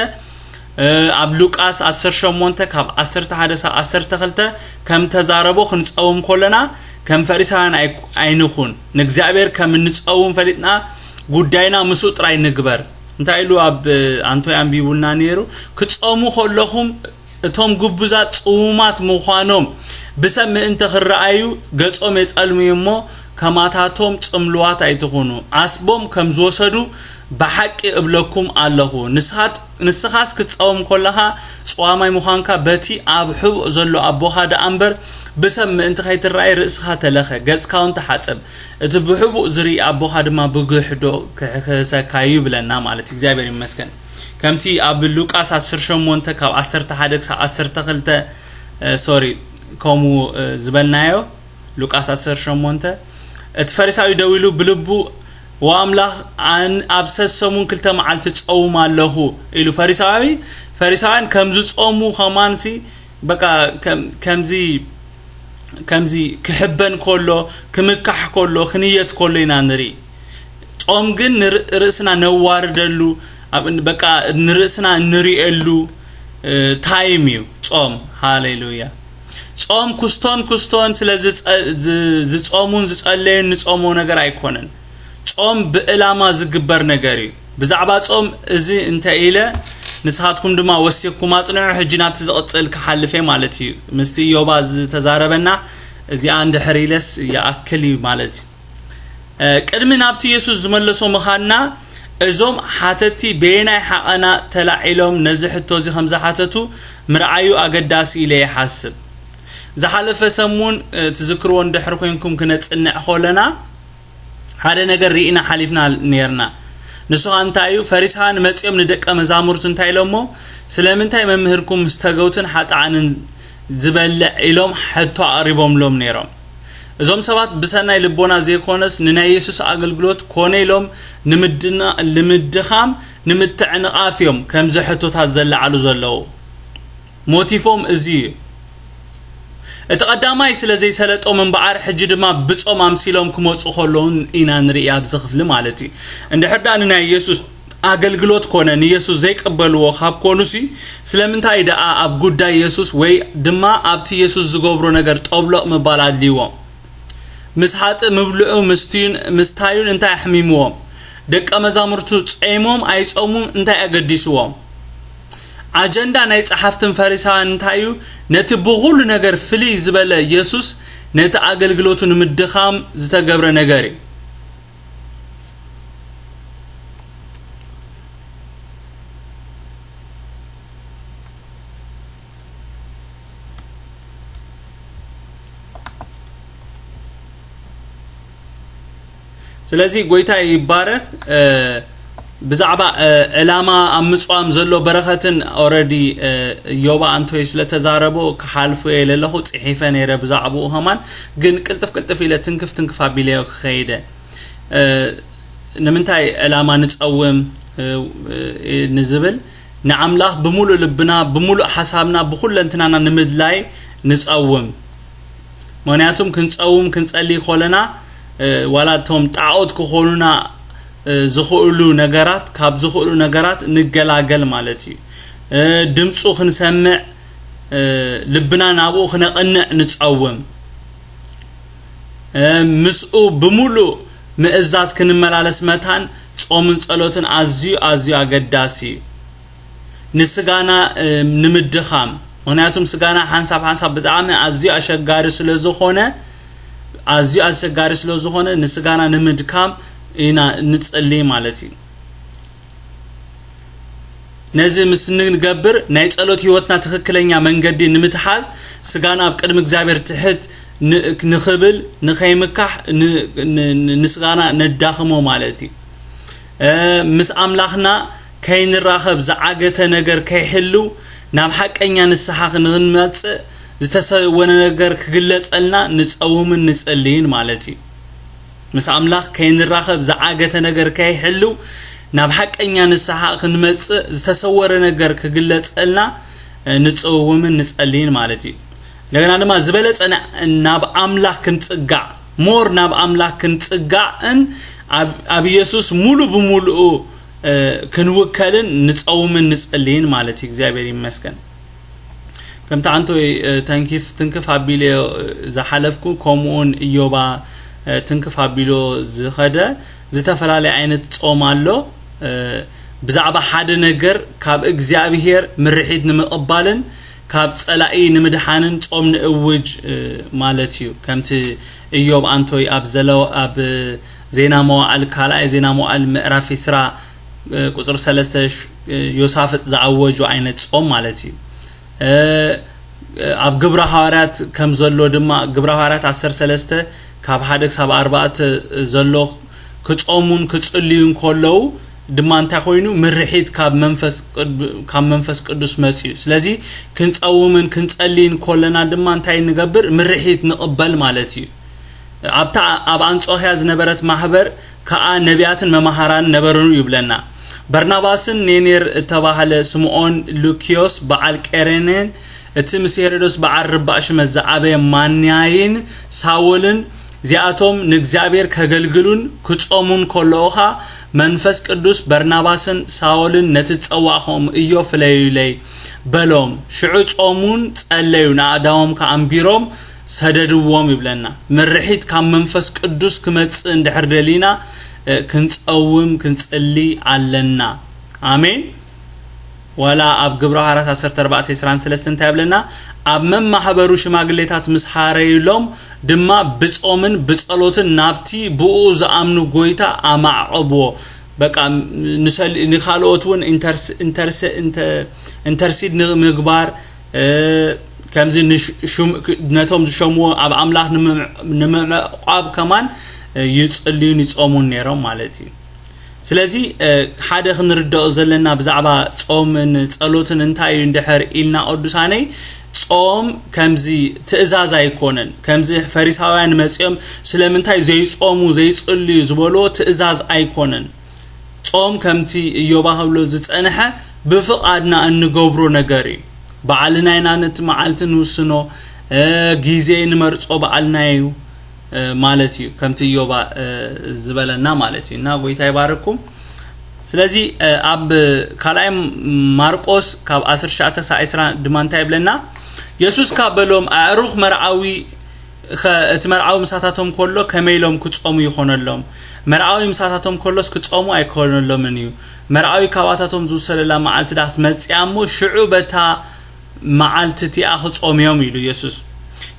ኣብ ሉቃስ ዓሰርተ ሸሞንተ ካብ ዓሰርተ ሓደ ክሳብ ዓሰርተ ክልተ ከም ተዛረቦ ክንጸውም ከለና ከም ፈሪሳውያን ኣይኩ- ኣይንኹን። ንእግዚኣብሔር ከም እንጸውም ፈሊጥና ጉዳይና ምስኡ ጥራይ ንግበር። እንታይ ኢሉ ኣብ ኣንቶይ ኣንቢቡልና ነይሩ? ክጸሙ ከለኹም እቶም ግቡዛት ጽውማት ምዃኖም ብሰብ ምእንቲ ክረኣዩ ገጾም የጸልምዩ እሞ ከማታቶም ጽምሉዋት ኣይትኹኑ። ዓስቦም ከም ዝወሰዱ ብሓቂ እብለኩም ኣለኹ። ንስኻት ንስኻስ ክትጸውም ከለኻ ጽዋማይ ምዃንካ በቲ ኣብ ሕቡእ ዘሎ ኣቦኻ ደኣ እምበር ብሰብ ምእንቲ ከይትረኣይ ርእስኻ ተለኸ፣ ገጽካ እውን ተሓጸብ። እቲ ብሕቡእ ዝርኢ ኣቦኻ ድማ ብግሕዶ ክሕሰካ እዩ ይብለና ማለት እዩ። እግዚኣብሔር ይመስገን። ከምቲ ኣብ ሉቃስ ዓሰርተ ሸሞንተ ካብ ዓሰርተ ሓደ ክሳብ ዓሰርተ ክልተ ሶሪ ከምኡ ዝበልናዮ ሉቃስ ዓሰርተ ሸሞንተ እቲ ፈሪሳዊ ደው ኢሉ ብልቡ ወኣምላኽ ኣብ ሰሰሙን ክልተ መዓልቲ ጸውም ኣለኹ ኢሉ ፈሪሳዊ ፈሪሳውያን ከም ዝጾሙ ከማንሲ በቃ ከምዚ ከምዚ ክሕበን ከሎ ክምካሕ ከሎ ክንየት ከሎ ኢና ንርኢ። ጾም ግን ንርእስና ነዋርደሉ በቃ ንርእስና እንርእየሉ ታይም እዩ ጾም። ሃሌሉያ። ጾም ኩስቶን ኩስቶን ስለ ዝጸሙን ዝጸለዩን ንጾሞ ነገር ኣይኮነን። ጾም ብእላማ ዝግበር ነገር እዩ። ብዛዕባ ጾም እዚ እንተ ኢለ ንስኻትኩም ድማ ወሲኽኩም ኣጽንዑ። ሕጂ ናብቲ ዝቕጽል ክሓልፍ እየ ማለት እዩ። ምስቲ ኢዮባ ዝተዛረበና እዚኣ እንድሕር ኢለስ ይኣክል እዩ ማለት እዩ። ቅድሚ ናብቲ የሱስ ዝመለሶ ምኻንና እዞም ሓተቲ በየናይ ሓቐና ተላዒሎም ነዚ ሕቶ እዚ ከም ዝሓተቱ ምርኣዩ ኣገዳሲ ኢለ ይሓስብ። ዝሓለፈ ሰሙን ትዝክርዎ እንድሕር ኮይንኩም ክነጽንዕ ከለና ሓደ ነገር ርኢና ሓሊፍና ነርና። ንሱ ኸኣ እንታይ እዩ? ፈሪሳውያን መጺኦም ንደቀ መዛሙርቱ እንታይ ኢሎሞ? ስለምንታይ መምህርኩም ምስ ተገውትን ሓጥኣንን ዝበልዕ ኢሎም ሕቶ ኣቕሪቦምሎም ነይሮም። እዞም ሰባት ብሰናይ ልቦና ዘይኮነስ ንናይ የሱስ ኣገልግሎት ኮነ ኢሎም ንምድና- ንምድኻም ንምትዕንቓፍ እዮም ከምዚ ሕቶታት ዘለዓሉ ዘለዉ። ሞቲፎም እዚ እዩ። እቲ ቀዳማይ ስለ ዘይሰለጦም እምበኣር፣ ሕጂ ድማ ብጾም ኣምሲሎም ክመጹ ከለዉ ኢና ንርኢ ኣብዚ ክፍሊ ማለት እዩ። እንድሕር ደኣ ንናይ የሱስ ኣገልግሎት ኮነ ንየሱስ ዘይቅበልዎ ካብ ኮኑሲ፣ ስለምንታይ ደኣ ኣብ ጉዳይ የሱስ ወይ ድማ ኣብቲ የሱስ ዝገብሮ ነገር ጠብሎቕ ምባል ኣድልይዎም? ምስ ሓጥእ ምብልዑ ምስትዩን ምስታዩን እንታይ ኣሕሚምዎም? ደቀ መዛሙርቱ ጸይሞም ኣይጸሙም እንታይ ኣገዲስዎም? ኣጀንዳ ናይ ጸሓፍትን ፈሪሳውያን እንታይ እዩ? ነቲ ብኹሉ ነገር ፍልይ ዝበለ የሱስ ነቲ ኣገልግሎቱ ንምድኻም ዝተገብረ ነገር እዩ። ስለዚ ጎይታ ይባረክ። ብዛዕባ ዕላማ ኣብ ምፅዋም ዘሎ በረኸትን ኦረዲ ዮባ ኣንቶይ ስለተዛረቦ ክሓልፎ እየ ለለኹ ፅሒፈ ነይረ ብዛዕባኡ ከማን። ግን ቅልጥፍ ቅልጥፍ ኢለ ትንክፍ ትንክፍ ኣቢለዮ ክኸይደ። ንምንታይ ዕላማ ንፀውም ንዝብል፣ ንኣምላኽ ብምሉእ ልብና፣ ብምሉእ ሓሳብና፣ ብኩለንትናና ንምድላይ ንፀውም። ምክንያቱም ክንፀውም ክንፀሊ ኮለና ዋላ እቶም ጣዖት ክኾኑና ዝኽእሉ ነገራት፣ ካብ ዝኽእሉ ነገራት ንገላገል ማለት እዩ። ድምፁ ክንሰምዕ፣ ልብና ናብኡ ክነቕንዕ ንፀውም። ምስኡ ብምሉእ ምእዛዝ ክንመላለስ መታን ጾምን ጸሎትን ኣዝዩ ኣዝዩ ኣገዳሲ እዩ። ንስጋና ንምድኻም፣ ምክንያቱም ስጋና ሓንሳብ ሓንሳብ ብጣዕሚ ኣዝዩ ኣሸጋሪ ስለ ዝኾነ፣ ኣዝዩ ኣሸጋሪ ስለ ዝኾነ ንስጋና ንምድካም ኢና ንጽሊ ማለት እዩ። ነዚ ምስ ንገብር ናይ ጸሎት ህይወትና ትኽክለኛ መንገዲ ንምትሓዝ ስጋና ኣብ ቅድሚ እግዚኣብሔር ትሕት ንኽብል ንኸይምካሕ ንስጋና ነዳኽሞ ማለት እዩ። ምስ ኣምላኽና ከይንራኸብ ዝዓገተ ነገር ከይሕልው ናብ ሓቀኛ ንስሓ ንኽንመጽእ ዝተሰወነ ነገር ክግለጸልና ንጸውምን ንጸልይን ማለት እዩ። ምስ ኣምላኽ ከይንራኸብ ዝዓገተ ነገር ከይሕልው ናብ ሓቀኛ ንስሓ ክንመጽእ ዝተሰወረ ነገር ክግለጸልና ንጽውምን ንጸልይን ማለት እዩ። እንደገና ድማ ዝበለጸ ናብ ኣምላኽ ክንጽጋዕ፣ ሞር ናብ ኣምላኽ ክንጽጋዕን ኣብ ኢየሱስ ሙሉ ብምሉኡ ክንውከልን ንጸውምን ንጸልይን ማለት እዩ። እግዚኣብሔር ይመስገን። ከምቲ ኣንቶይ ተንኪፍ ትንክፍ ኣቢለዮ ዝሓለፍኩ፣ ከምኡውን እዮባ ትንክፍ ኣቢሎ ዝኸደ ዝተፈላለየ ዓይነት ጾም ኣሎ። ብዛዕባ ሓደ ነገር ካብ እግዚኣብሔር ምርሒት ንምቕባልን ካብ ጸላኢ ንምድሓንን ጾም ንእውጅ ማለት እዩ። ከምቲ እዮብ ኣንቶይ ኣብ ዘለ ኣብ ዜና መዋዕል፣ ካልኣይ ዜና መዋዕል ምዕራፍ ዕስራ ቁጽሪ ሰለስተ፣ ዮሳፍጥ ዝኣወጁ ዓይነት ጾም ማለት እዩ። ኣብ ግብረ ሃዋርያት ከም ዘሎ ድማ፣ ግብረ ሃዋርያት ዓሰርተ ሰለስተ ካብ ሓደ ክሳብ ኣርባዕተ ዘሎ ክጾሙን ክጽልዩን ከለዉ ድማ እንታይ ኮይኑ፣ ምርሒት ካብ መንፈስ ቅዱ-፣ ካብ መንፈስ ቅዱስ መጽዩ። ስለዚ ክንጸውምን ክንጸልይን ከለና ድማ እንታይ ንገብር? ምርሒት ንቕበል ማለት እዩ። ኣብታ ኣብ ኣንጾኽያ ዝነበረት ማሕበር ከኣ ነቢያትን መማህራንን ነበሩ ይብለና። በርናባስን ኔኔር እተባህለ ስምዖን ሉክዮስ በዓል ቄሬኔን እቲ ምስ ሄሮዶስ በዓል ርባእ ሽመት ዝዓበየ ማንያይን ሳውልን እዚኣቶም ንእግዚኣብሔር ከገልግሉን ክጾሙን ከለኡኻ መንፈስ ቅዱስ በርናባስን ሳውልን ነቲ ዝጸዋእኹም እዮ ፍለዩለይ በሎም። ሽዑ ጾሙን ጸለዩ፣ ንኣእዳዎም ከኣ ኣንቢሮም ሰደድዎም ይብለና። ምርሒት ካብ መንፈስ ቅዱስ ክመጽእ እንድሕር ደሊና ክንጸውም ክንጽሊ ኣለና። ኣሜን። ዋላ ኣብ ግብረ ሃዋርያት ዓሰርተ ኣርባዕተ ዕስራን ሰለስተን እንታይ ይብለና? ኣብ መማሕበሩ ሽማግሌታት ምስ ሓረዩሎም ድማ ብጾምን ብጸሎትን ናብቲ ብኡ ዝኣምኑ ጎይታ ኣማዕቐብዎ። በቃ ንሰል-፣ ንኻልኦት እውን ኢንተርስ-፣ ኢንተርስ-፣ ኢንተ-፣ ኢንተርሲድ ንምግባር፣ ከምዚ ንሽ-፣ ሹም-፣ ክ-፣ ነቶም ዝሸምዎ ኣብ ኣምላኽ ንምዕ-፣ ንምዕቋብ ከማን ይጽልዩን ይጾሙን ነይሮም ማለት እዩ። ስለዚ ሓደ ክንርድኦ ዘለና ብዛዕባ ጾምን ጸሎትን እንታይ እዩ እንድሕር ኢልና ቅዱሳነይ፣ ጾም ከምዚ ትእዛዝ ኣይኮነን። ከምዚ ፈሪሳውያን መጺኦም ስለምንታይ ዘይጾሙ ዘይጽልዩ ዝበልዎ ትእዛዝ ኣይኮነን። ጾም ከምቲ እዮባ ክብሎ ዝጸንሐ ብፍቓድና እንገብሮ ነገር እዩ። ባዕልና ኢና ነቲ መዓልቲ ንውስኖ፣ ግዜ ንመርጾ ባዕልና እዩ ማለት እዩ። ከምቲ እዮባ ዝበለና ማለት እዩ። እና ጎይታ ይባርኩም። ስለዚ ኣብ ካልኣይ ማርቆስ ካብ ዓሰርተ ትሽዓተ ክሳብ ዕስራ ድማ እንታይ ይብለና? የሱስ ካብ በሎም ኣዕሩኽ መርዓዊ ኸ እቲ መርዓዊ ምሳታቶም ከሎ ከመይ ኢሎም ክጾሙ ይኾነሎም? መርዓዊ ምሳታቶም ከሎስ ክጾሙ ኣይኮነሎምን እዩ። መርዓዊ ካብኣታቶም ዝውሰደላ መዓልቲ ዳ ክትመጽእ እያ እሞ፣ ሽዑ በታ መዓልቲ እቲኣ ክጾሙ እዮም ኢሉ የሱስ።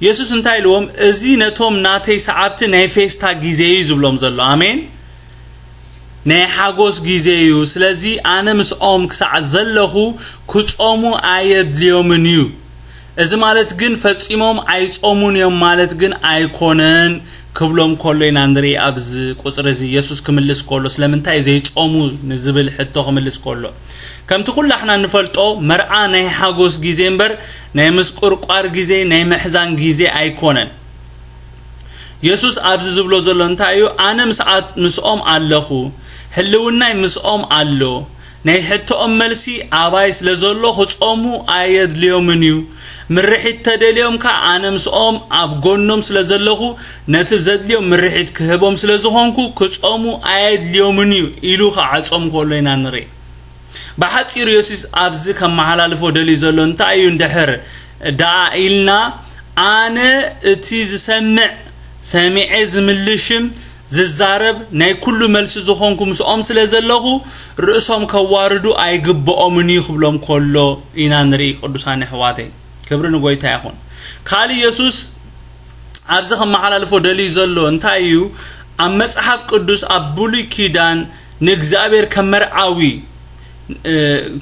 የሱስ እንታይ ኢልዎም? እዚ ነቶም ናተይ ሰዓብቲ ናይ ፌስታ ግዜ እዩ ዝብሎም ዘሎ። ኣሜን። ናይ ሓጎስ ግዜ እዩ። ስለዚ ኣነ ምስኦም ክሳዕ ዘለኹ ክጾሙ ኣየድልዮምን እዩ። እዚ ማለት ግን ፈጺሞም ኣይጾሙን እዮም ማለት ግን ኣይኮነን። ክብሎም ከሎ ኢና ንርኢ። ኣብዚ ቁፅሪ እዚ የሱስ ክምልስ ከሎ ስለምንታይ ዘይጾሙ ንዝብል ሕቶ ክምልስ ከሎ፣ ከምቲ ኩላሕና ንፈልጦ መርዓ ናይ ሓጎስ ግዜ እምበር ናይ ምስቁርቋር ግዜ፣ ናይ ምሕዛን ግዜ ኣይኮነን። የሱስ ኣብዚ ዝብሎ ዘሎ እንታይ እዩ? ኣነ ምስኣት ምስኦም ኣለኹ፣ ህልውናይ ምስኦም ኣሎ። ናይ ሕቶኦም መልሲ ኣባይ ስለ ዘሎ ክጾሙ ኣየድልዮምን እዩ። ምርሒት ተደልዮም ከኣ ኣነ ምስኦም ኣብ ጎኖም ስለ ዘለኹ ነቲ ዘድልዮም ምርሒት ክህቦም ስለ ዝኾንኩ ክጾሙ ኣየድልዮምን እዩ ኢሉ ክዓጾም ከሎ ኢና ንርኢ። ብሓጺሩ የሱስ ኣብዚ ከመሓላልፎ ደልዩ ዘሎ እንታይ እዩ እንድሕር ደኣ ኢልና፣ ኣነ እቲ ዝሰምዕ ሰሚዐ ዝምልሽም ዝዛረብ ናይ ኩሉ መልሲ ዝኾንኩ ምስኦም ስለ ዘለኹ ርእሶም ከዋርዱ ኣይግብኦምን እዩ ክብሎም ከሎ ኢና ንርኢ። ቅዱሳን ኣሕዋተይ ክብሪ ንጎይታ ይኹን። ካልእ የሱስ ኣብዚ ከመሓላልፎ ደልዩ ዘሎ እንታይ እዩ? ኣብ መጽሓፍ ቅዱስ ኣብ ብሉይ ኪዳን ንእግዚኣብሔር ከም መርዓዊ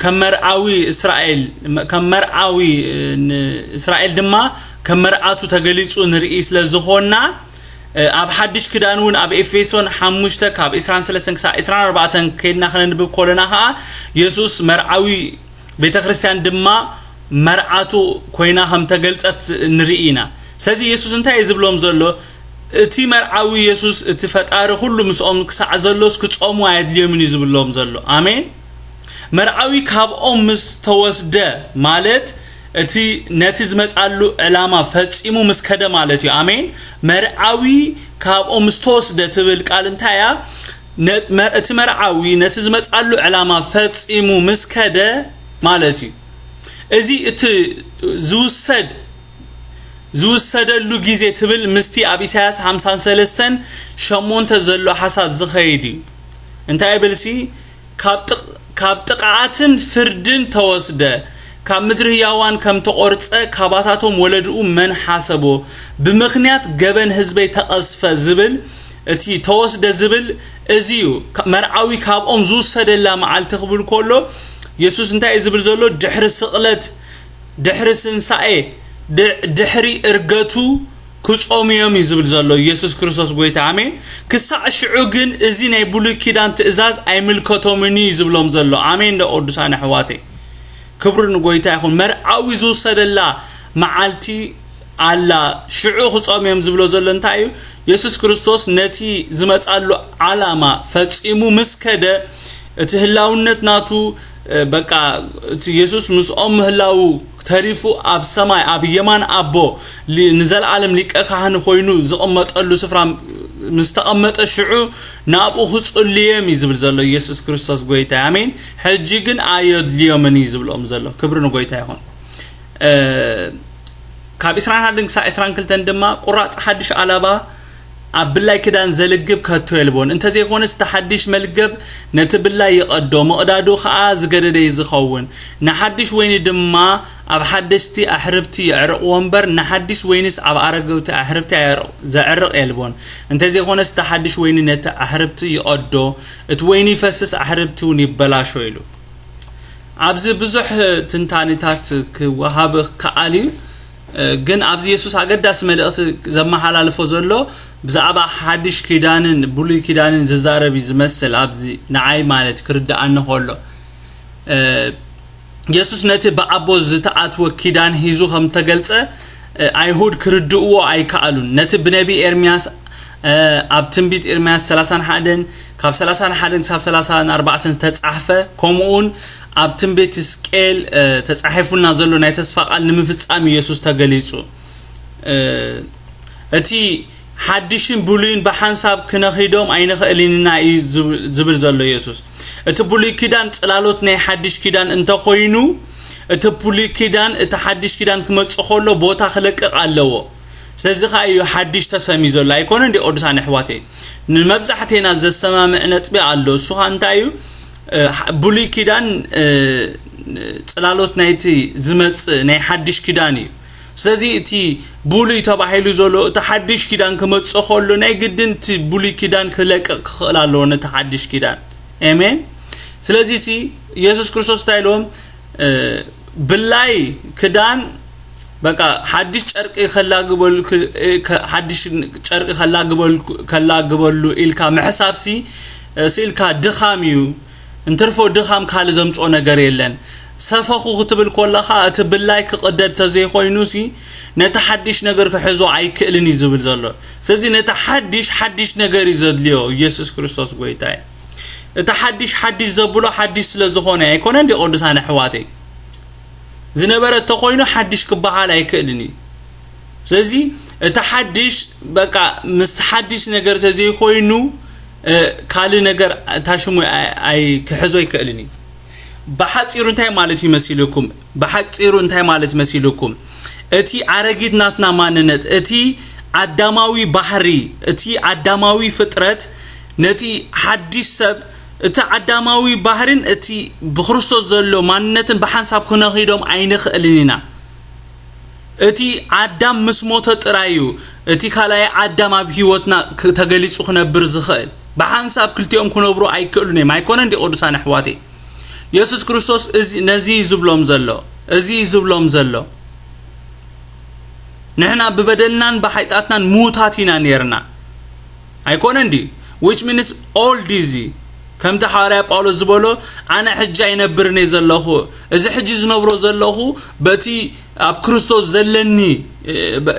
ከም መርዓዊ እስራኤል ከም መርዓዊ እስራኤል ድማ ከም መርዓቱ ተገሊጹ ንርኢ ስለ ዝኾንና ኣብ ሓድሽ ክዳን እውን ኣብ ኤፌሶን ሓሙሽተ ካብ ዕስራን ሰለስተን ክሳብ ዕስራን ኣርባዕተን ከይድና ከነንብብ ከለና ከዓ የሱስ መርዓዊ ቤተ ክርስቲያን ድማ መርዓቱ ኮይና ከም ተገልጸት ንርኢ ኢና። ስለዚ የሱስ እንታይ እዩ ዝብሎም ዘሎ? እቲ መርዓዊ የሱስ እቲ ፈጣሪ ኩሉ ምስኦም ክሳዕ ዘሎስ ክጾሙ ኣየድልዮምን እዩ ዝብሎም ዘሎ። ኣሜን። መርዓዊ ካብኦም ምስ ተወስደ ማለት እቲ ነቲ ዝመጻሉ ዕላማ ፈጺሙ ምስ ከደ ማለት እዩ። ኣሜን። መርዓዊ ካብኦም ምስ ተወስደ ትብል ቃል እንታይ እያ? ነ- መር- እቲ መርዓዊ ነቲ ዝመጻሉ ዕላማ ፈጺሙ ምስ ከደ ማለት እዩ። እዚ እቲ ዝውሰድ ዝውሰደሉ ግዜ ትብል ምስቲ ኣብ ኢሳያስ ሓምሳን ሰለስተን ሸሞንተ ዘሎ ሓሳብ ዝኸይድ እዩ። እንታይ ይብል ሲ? ካብ ጥቕ- ካብ ጥቕዓትን ፍርድን ተወስደ፣ ካብ ምድሪ ህያዋን ከም ተቖርጸ፣ ካባታቶም ወለድኡ መን ሓሰቦ? ብምኽንያት ገበን ህዝበይ ተቐስፈ ዝብል እቲ ተወስደ ዝብል እዚ እዩ። ካ- መርዓዊ ካብኦም ዝውሰደላ መዓልቲ ክብል ከሎ የሱስ እንታይ እዩ ዝብል ዘሎ? ድሕሪ ስቕለት፣ ድሕሪ ስንሳኤ፣ ድ- ድሕሪ እርገቱ ክጾሙ እዮም እዩ ዝብል ዘሎ የሱስ ክርስቶስ ጎይታ። ኣሜን። ክሳዕ ሽዑ ግን እዚ ናይ ብሉይ ኪዳን ትእዛዝ ኣይምልከቶምን እዩ ዝብሎም ዘሎ። ኣሜን ዶ ቅዱሳን ኣሕዋተይ? ክብሪ ንጎይታ ይኹን። መርዓዊ ዝውሰደላ መዓልቲ ኣላ፣ ሽዑ ክጾም እዮም ዝብሎ ዘሎ እንታይ እዩ? የሱስ ክርስቶስ ነቲ ዝመጻሉ ዓላማ ፈጺሙ ምስ ከደ፣ እቲ ህላውነት ናቱ፣ እ፣ በቃ፣ እቲ የሱስ ምስኦም ምህላዉ ተሪፉ ኣብ ሰማይ፣ ኣብ የማን ኣቦ፣ ሊ- ንዘለኣለም ሊቀ ካህን ኮይኑ ዝቕመጠሉ ስፍራ ምስ ተቐመጠ ሽዑ ናብኡ ክጽልዮም እዩ ዝብል ዘሎ የሱስ ክርስቶስ ጎይታ። ኣሜን። ሕጂ ግን ኣየድልዮምን እዩ ዝብሎም ዘሎ። ክብሪ ንጎይታ ይኹን። እ፣ ካብ ዕስራን ሓደን ክሳብ ዕስራን ክልተን ድማ ቁራጽ ሓድሽ ኣላባ ኣብ ብላይ ክዳን ዘልግብ ከቶ የልቦን። እንተዘይኮነስ እቲ ሓድሽ መልገብ ነቲ ብላይ ይቐዶ፣ ምቕዳዱ ኸኣ ዝገደደ እዩ ዝኸውን። ንሓድሽ ወይኒ ድማ ኣብ ሓደስቲ ኣሕርብቲ የዕርቕዎ እምበር፣ ንሓድሽ ወይኒስ ኣብ ኣረገውቲ ኣሕርብቲ ኣየዕርቕ- ዘዕርቕ የልቦን። እንተዘይኮነስ እቲ ሓድሽ ወይኒ ነቲ ኣሕርብቲ ይቐዶ፣ እቲ ወይኒ ይፈስስ፣ ኣሕርብቲ እውን ይበላሾ ኢሉ። ኣብዚ ብዙሕ ትንታኔታት ክወሃብ ከኣል እዩ። ግን ኣብዚ የሱስ ኣገዳሲ መልእኽቲ ዘመሓላልፎ ዘሎ ብዛዕባ ሓድሽ ኪዳንን ብሉይ ኪዳንን ዝዛረብ እዩ ዝመስል፣ ኣብዚ ንዓይ ማለት ክርድኣኒ ከሎ። የሱስ ነቲ ብኣቦ ዝተኣትወ ኪዳን ሒዙ ከም ተገልጸ፣ ኣይሁድ ክርድእዎ ኣይከኣሉን። ነቲ ብነቢ ኤርምያስ፣ ኣብ ትንቢት ኤርምያስ ሰላሳን ሓደን ካብ ሰላሳን ሓደን ክሳብ ሰላሳን ኣርባዕተን ዝተጻሕፈ፣ ከምኡውን ኣብ ትንቢት ሕዝቅኤል ተጻሒፉልና ዘሎ ናይ ተስፋ ቃል ንምፍጻም እዩ የሱስ ተገሊጹ። እቲ ሓድሽን ብሉይን ብሓንሳብ ክነኺዶም ኣይንኽእልን ኢና እዩ ዝብ- ዝብል ዘሎ የሱስ። እቲ ብሉይ ኪዳን ጽላሎት ናይ ሓድሽ ኪዳን እንተኾይኑ፣ እቲ ብሉይ ኪዳን እቲ ሓድሽ ኪዳን ክመጽእ ከሎ ቦታ ክለቅቕ ኣለዎ። ስለዚ ኸኣ እዩ ሓድሽ ተሰምዩ ዘሎ፣ ኣይኮነ እንዲ ቅዱሳን ኣሕዋተይ? ንመብዛሕቴና ዘሰማምዕ ነጥቢ ኣሎ። እሱ ኸኣ እንታይ እዩ? እ፣ ሓ- ብሉይ ኪዳን፣ እ፣ ጽላሎት ናይቲ ዝመጽእ ናይ ሓድሽ ኪዳን እዩ። ስለዚ እቲ ብሉይ ተባሂሉ ዘሎ እቲ ሓድሽ ኪዳን ክመጽእ ከሎ ናይ ግድን እቲ ብሉይ ኪዳን ክለቅቕ ክኽእል ኣለዎ ነቲ ሓድሽ ኪዳን። ኣሜን። ስለዚ ሲ የሱስ ክርስቶስ እንታይ ኢልዎም? እ፣ ብላይ ክዳን በቃ ሓድሽ ጨርቂ ከላግበሉ፣ ሓድሽ ጨርቂ ከላግበሉ ኢልካ ምሕሳብሲ ስኢልካ ድኻም እዩ። እንትርፎ ድኻም ካልእ ዘምፅኦ ነገር የለን። ሰፈኹ ክትብል ኮለኻ እቲ ብላይ ክቕደድ ተዘይኮይኑሲ ነቲ ሓድሽ ነገር ክሕዞ ኣይክእልን እዩ ዝብል ዘሎ። ስለዚ ነቲ ሓድሽ ሓድሽ ነገር እዩ ዘድልዮ። ኢየሱስ ክርስቶስ ጎይታ እዩ። እቲ ሓድሽ ሓድሽ ዘብሎ ሓድሽ ስለ ዝኾነ ኣይኮነ እንዲ ቅዱሳን ኣሕዋተይ? ዝነበረ እንተኾይኑ ሓድሽ ክበሃል ኣይክእልን እዩ። ስለዚ እቲ ሓድሽ በቃ ምስ ሓድሽ ነገር ተዘይኮይኑ ካልእ ነገር እታ ሽሙ ኣይ ክሕዞ ኣይክእልን እዩ። ብሓፂሩ እንታይ ማለት እዩ መሲልኩም? ብሓፂሩ እንታይ ማለት መሲልኩም? እቲ ኣረጊት ናትና ማንነት፣ እቲ ኣዳማዊ ባህሪ፣ እቲ ኣዳማዊ ፍጥረት ነቲ ሓድሽ ሰብ፣ እቲ ኣዳማዊ ባህርን እቲ ብክርስቶስ ዘሎ ማንነትን ብሓንሳብ ክነኺዶም ኣይንኽእልን ኢና። እቲ ኣዳም ምስ ሞተ ጥራይ እዩ እቲ ካልኣይ ኣዳም ኣብ ህይወትና ተገሊጹ ክነብር ዝኽእል። ብሓንሳብ ክልቲኦም ክነብሩ ኣይክእሉን እዮም። ኣይኮነን ድዩ ቅዱሳን ኣሕዋተይ? የሱስ ክርስቶስ እዚ ነዚ እዩ ዝብሎም ዘሎ። እዚ እዩ ዝብሎም ዘሎ። ንሕና ብበደልናን ብሓጢኣትናን ምዉታት ኢና ነይርና። ኣይኮነን ድዩ? Which means old እዚ ከምቲ ሓዋርያ ጳውሎስ ዝበሎ ኣነ ሕጂ ኣይነብርን እየ ዘለኹ፣ እዚ ሕጂ ዝነብሮ ዘለኹ በቲ ኣብ ክርስቶስ ዘለኒ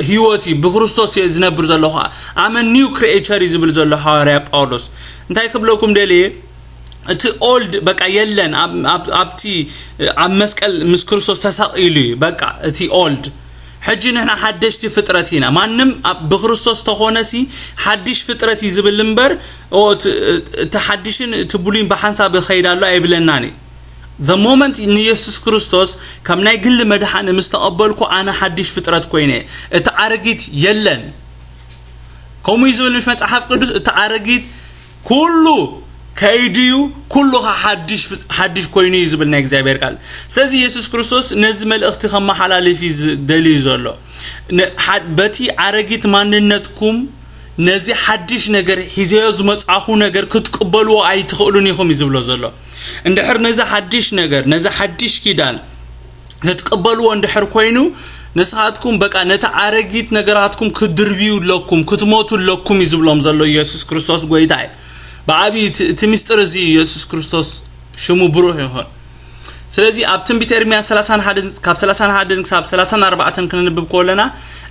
ህይወት እዩ፣ ብክርስቶስ እየ ዝነብር ዘለኹ። I'm a new creature እዩ ዝብል ዘሎ ሓዋርያ ጳውሎስ። እንታይ ክብለኩም ደልየ? እቲ ኦልድ በቃ የለን። ኣብቲ ኣብ መስቀል ምስ ክርስቶስ ተሳቒሉ እዩ በቃ እቲ ኦልድ። ሕጂ ንሕና ሓደሽቲ ፍጥረት ኢና። ማንም ብክርስቶስ ተኾነሲ ሓድሽ ፍጥረት እዩ ዝብል እምበር እቲ ሓድሽን እቲ ብሉይን ብሓንሳብ ይኸይድ ኣሎ ኣይብለናን እዩ። The moment ንየሱስ ክርስቶስ ከም ናይ ግሊ መድሓኒ ምስ ተቐበልኩ ኣነ ሓድሽ ፍጥረት ኮይነ፣ እቲ ኣረጊት የለን። ከምኡ እዩ ዝብል ምሽ መጽሓፍ ቅዱስ፣ እቲ ኣረጊት ኩሉ ከይድዩ ኩሉ ሓድሽ ኮይኑ እዩ ዝብል ናይ እግዚኣብሔር ቃል። ስለዚ የሱስ ክርስቶስ ነዚ መልእኽቲ ከመሓላልፍ እዩ ደልዩ ዘሎ። በቲ ኣረጊት ማንነትኩም ነዚ ሓድሽ ነገር ሒዘዮ ዝመጻኹ ነገር ክትቅበልዎ ኣይትኽእሉን ኢኹም እዩ ዝብሎ ዘሎ። እንድሕር ነዚ ሓድሽ ነገር፣ ነዚ ሓድሽ ኪዳን ክትቅበልዎ እንድሕር ኮይኑ፣ ንስኻትኩም በቃ ነቲ ኣረጊት ነገራትኩም ክትድርብዩ ኣለኩም፣ ክትሞቱ ኣለኩም እዩ ዝብሎም ዘሎ ኢየሱስ ክርስቶስ ጎይታ እዩ። ብዓብዪ እቲ ምስጢር እዚ ኢየሱስ ክርስቶስ ሽሙ ብሩኽ ይኹን። ስለዚ ኣብ ትንቢት ኤርምያስ ሰላሳን ሓደን ካብ ሰላሳን ሓደን ክሳብ ሰላሳን ኣርባዕተን ክነንብብ ከለና፣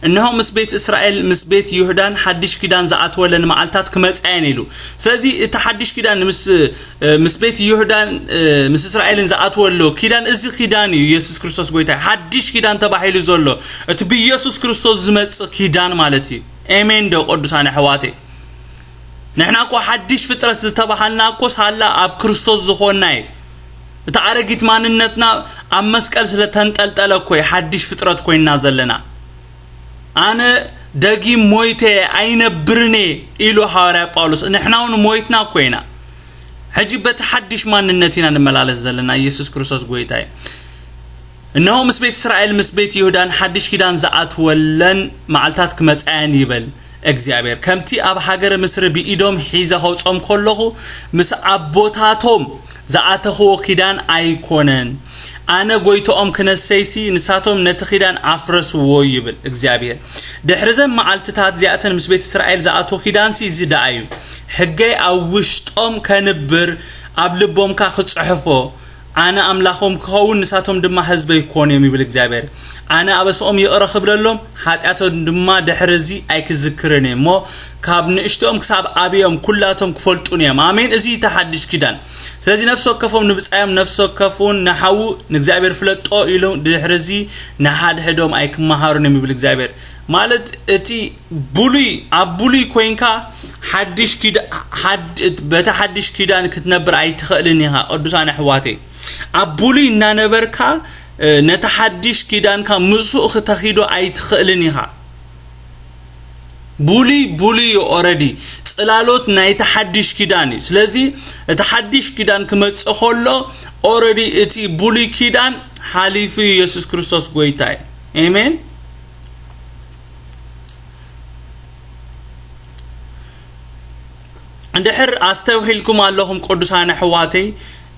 እነሆ ምስ ቤት እስራኤል ምስ ቤት ይሁዳን ሓድሽ ኪዳን ዝኣትወለን መዓልታት ክመጻ እየን ኢሉ። ስለዚ እቲ ሓድሽ ኪዳን ምስ ምስ ቤት ይሁዳን ምስ እስራኤልን ዝኣትወሎ ኪዳን፣ እዚ ኪዳን እዩ ኢየሱስ ክርስቶስ ጎይታ ሓድሽ ኪዳን ተባሂሉ ዘሎ፣ እቲ ብኢየሱስ ክርስቶስ ዝመጽእ ኪዳን ማለት እዩ። ኤሜን ዶ ቅዱሳን ኣሕዋተይ? ንሕና እኮ ሓድሽ ፍጥረት ዝተባሃልና እኮ ሳላ ኣብ ክርስቶስ ዝኾንና እዩ። እቲ ኣረጊት ማንነትና ኣብ መስቀል ስለ ተንጠልጠለ እኮ እዩ ሓድሽ ፍጥረት ኮይንና ዘለና። ኣነ ደጊም ሞይተ ኣይነብርን እየ ኢሉ ሃዋርያ ጳውሎስ። ንሕና እውን ሞይትና እኮ ኢና። ሕጂ በቲ ሓድሽ ማንነት ኢና ንመላለስ ዘለና። ኢየሱስ ክርስቶስ ጎይታ እዩ። እነሆ ምስ ቤት እስራኤል ምስ ቤት ይሁዳን ሓድሽ ኪዳን ዝኣትወለን መዓልታት ክመጻ እየን ይበል እግዚኣብሔር። ከምቲ ኣብ ሃገረ ምስሪ ብኢዶም ሒዘ ከውጾም ከለኹ ምስ ኣቦታቶም ዝኣተኽዎ ኪዳን ኣይኮነን። ኣነ ጎይቶኦም ክነሰይሲ ንሳቶም ነቲ ኪዳን ኣፍረስዎ ይብል እግዚኣብሔር። ድሕሪ ዘን መዓልትታት እዚኣተን ምስ ቤት እስራኤል ዝኣትዎ ኪዳንሲ እዚ ደኣ እዩ። ሕገይ ኣብ ውሽጦም ከንብር ኣብ ልቦምካ ክጽሕፎ ኣነ ኣምላኾም ክኸውን ንሳቶም ድማ ህዝበይ ክኾኑ እዮም ይብል እግዚኣብሔር። ኣነ ኣበስኦም ይቕረ ክብለሎም ሓጢኣቶም ድማ ድሕሪ እዚ ኣይክዝክርን እየ እሞ ካብ ንእሽትኦም ክሳብ ኣብዮም ኩላቶም ክፈልጡን እዮም። ኣሜን። እዚ እቲ ሓድሽ ኪዳን። ስለዚ ነፍሲ ወከፎም ንብጻዮም ነፍሲ ወከፍ እውን ንሓዉ ንእግዚኣብሔር ፍለጦ ኢሉ ድሕሪ እዚ ንሓድሕዶም ኣይክመሃሩን እዮም ይብል እግዚኣብሔር። ማለት እቲ ብሉይ ኣብ ብሉይ ኮይንካ ሓድሽ ኪዳ ሓድ በቲ ሓድሽ ኪዳን ክትነብር ኣይትኽእልን ኢኻ ቅዱሳን ኣሕዋተይ። ኣብ ብሉይ እናነበርካ ነቲ ሓድሽ ኪዳንካ ምስኡ ክተኺዶ ኣይትኽእልን ኢኻ። ብሉይ ብሉይ እዩ። ኦረዲ ጽላሎት ናይቲ ሓድሽ ኪዳን እዩ። ስለዚ እቲ ሓድሽ ኪዳን ክመጽእ ከሎ ኦረዲ እቲ ብሉይ ኪዳን ሓሊፉ እዩ። ኢየሱስ ክርስቶስ ጎይታ እዩ። ኤሜን። እንድሕር ኣስተውሒልኩም ኣለኹም ቅዱሳን ኣሕዋተይ፣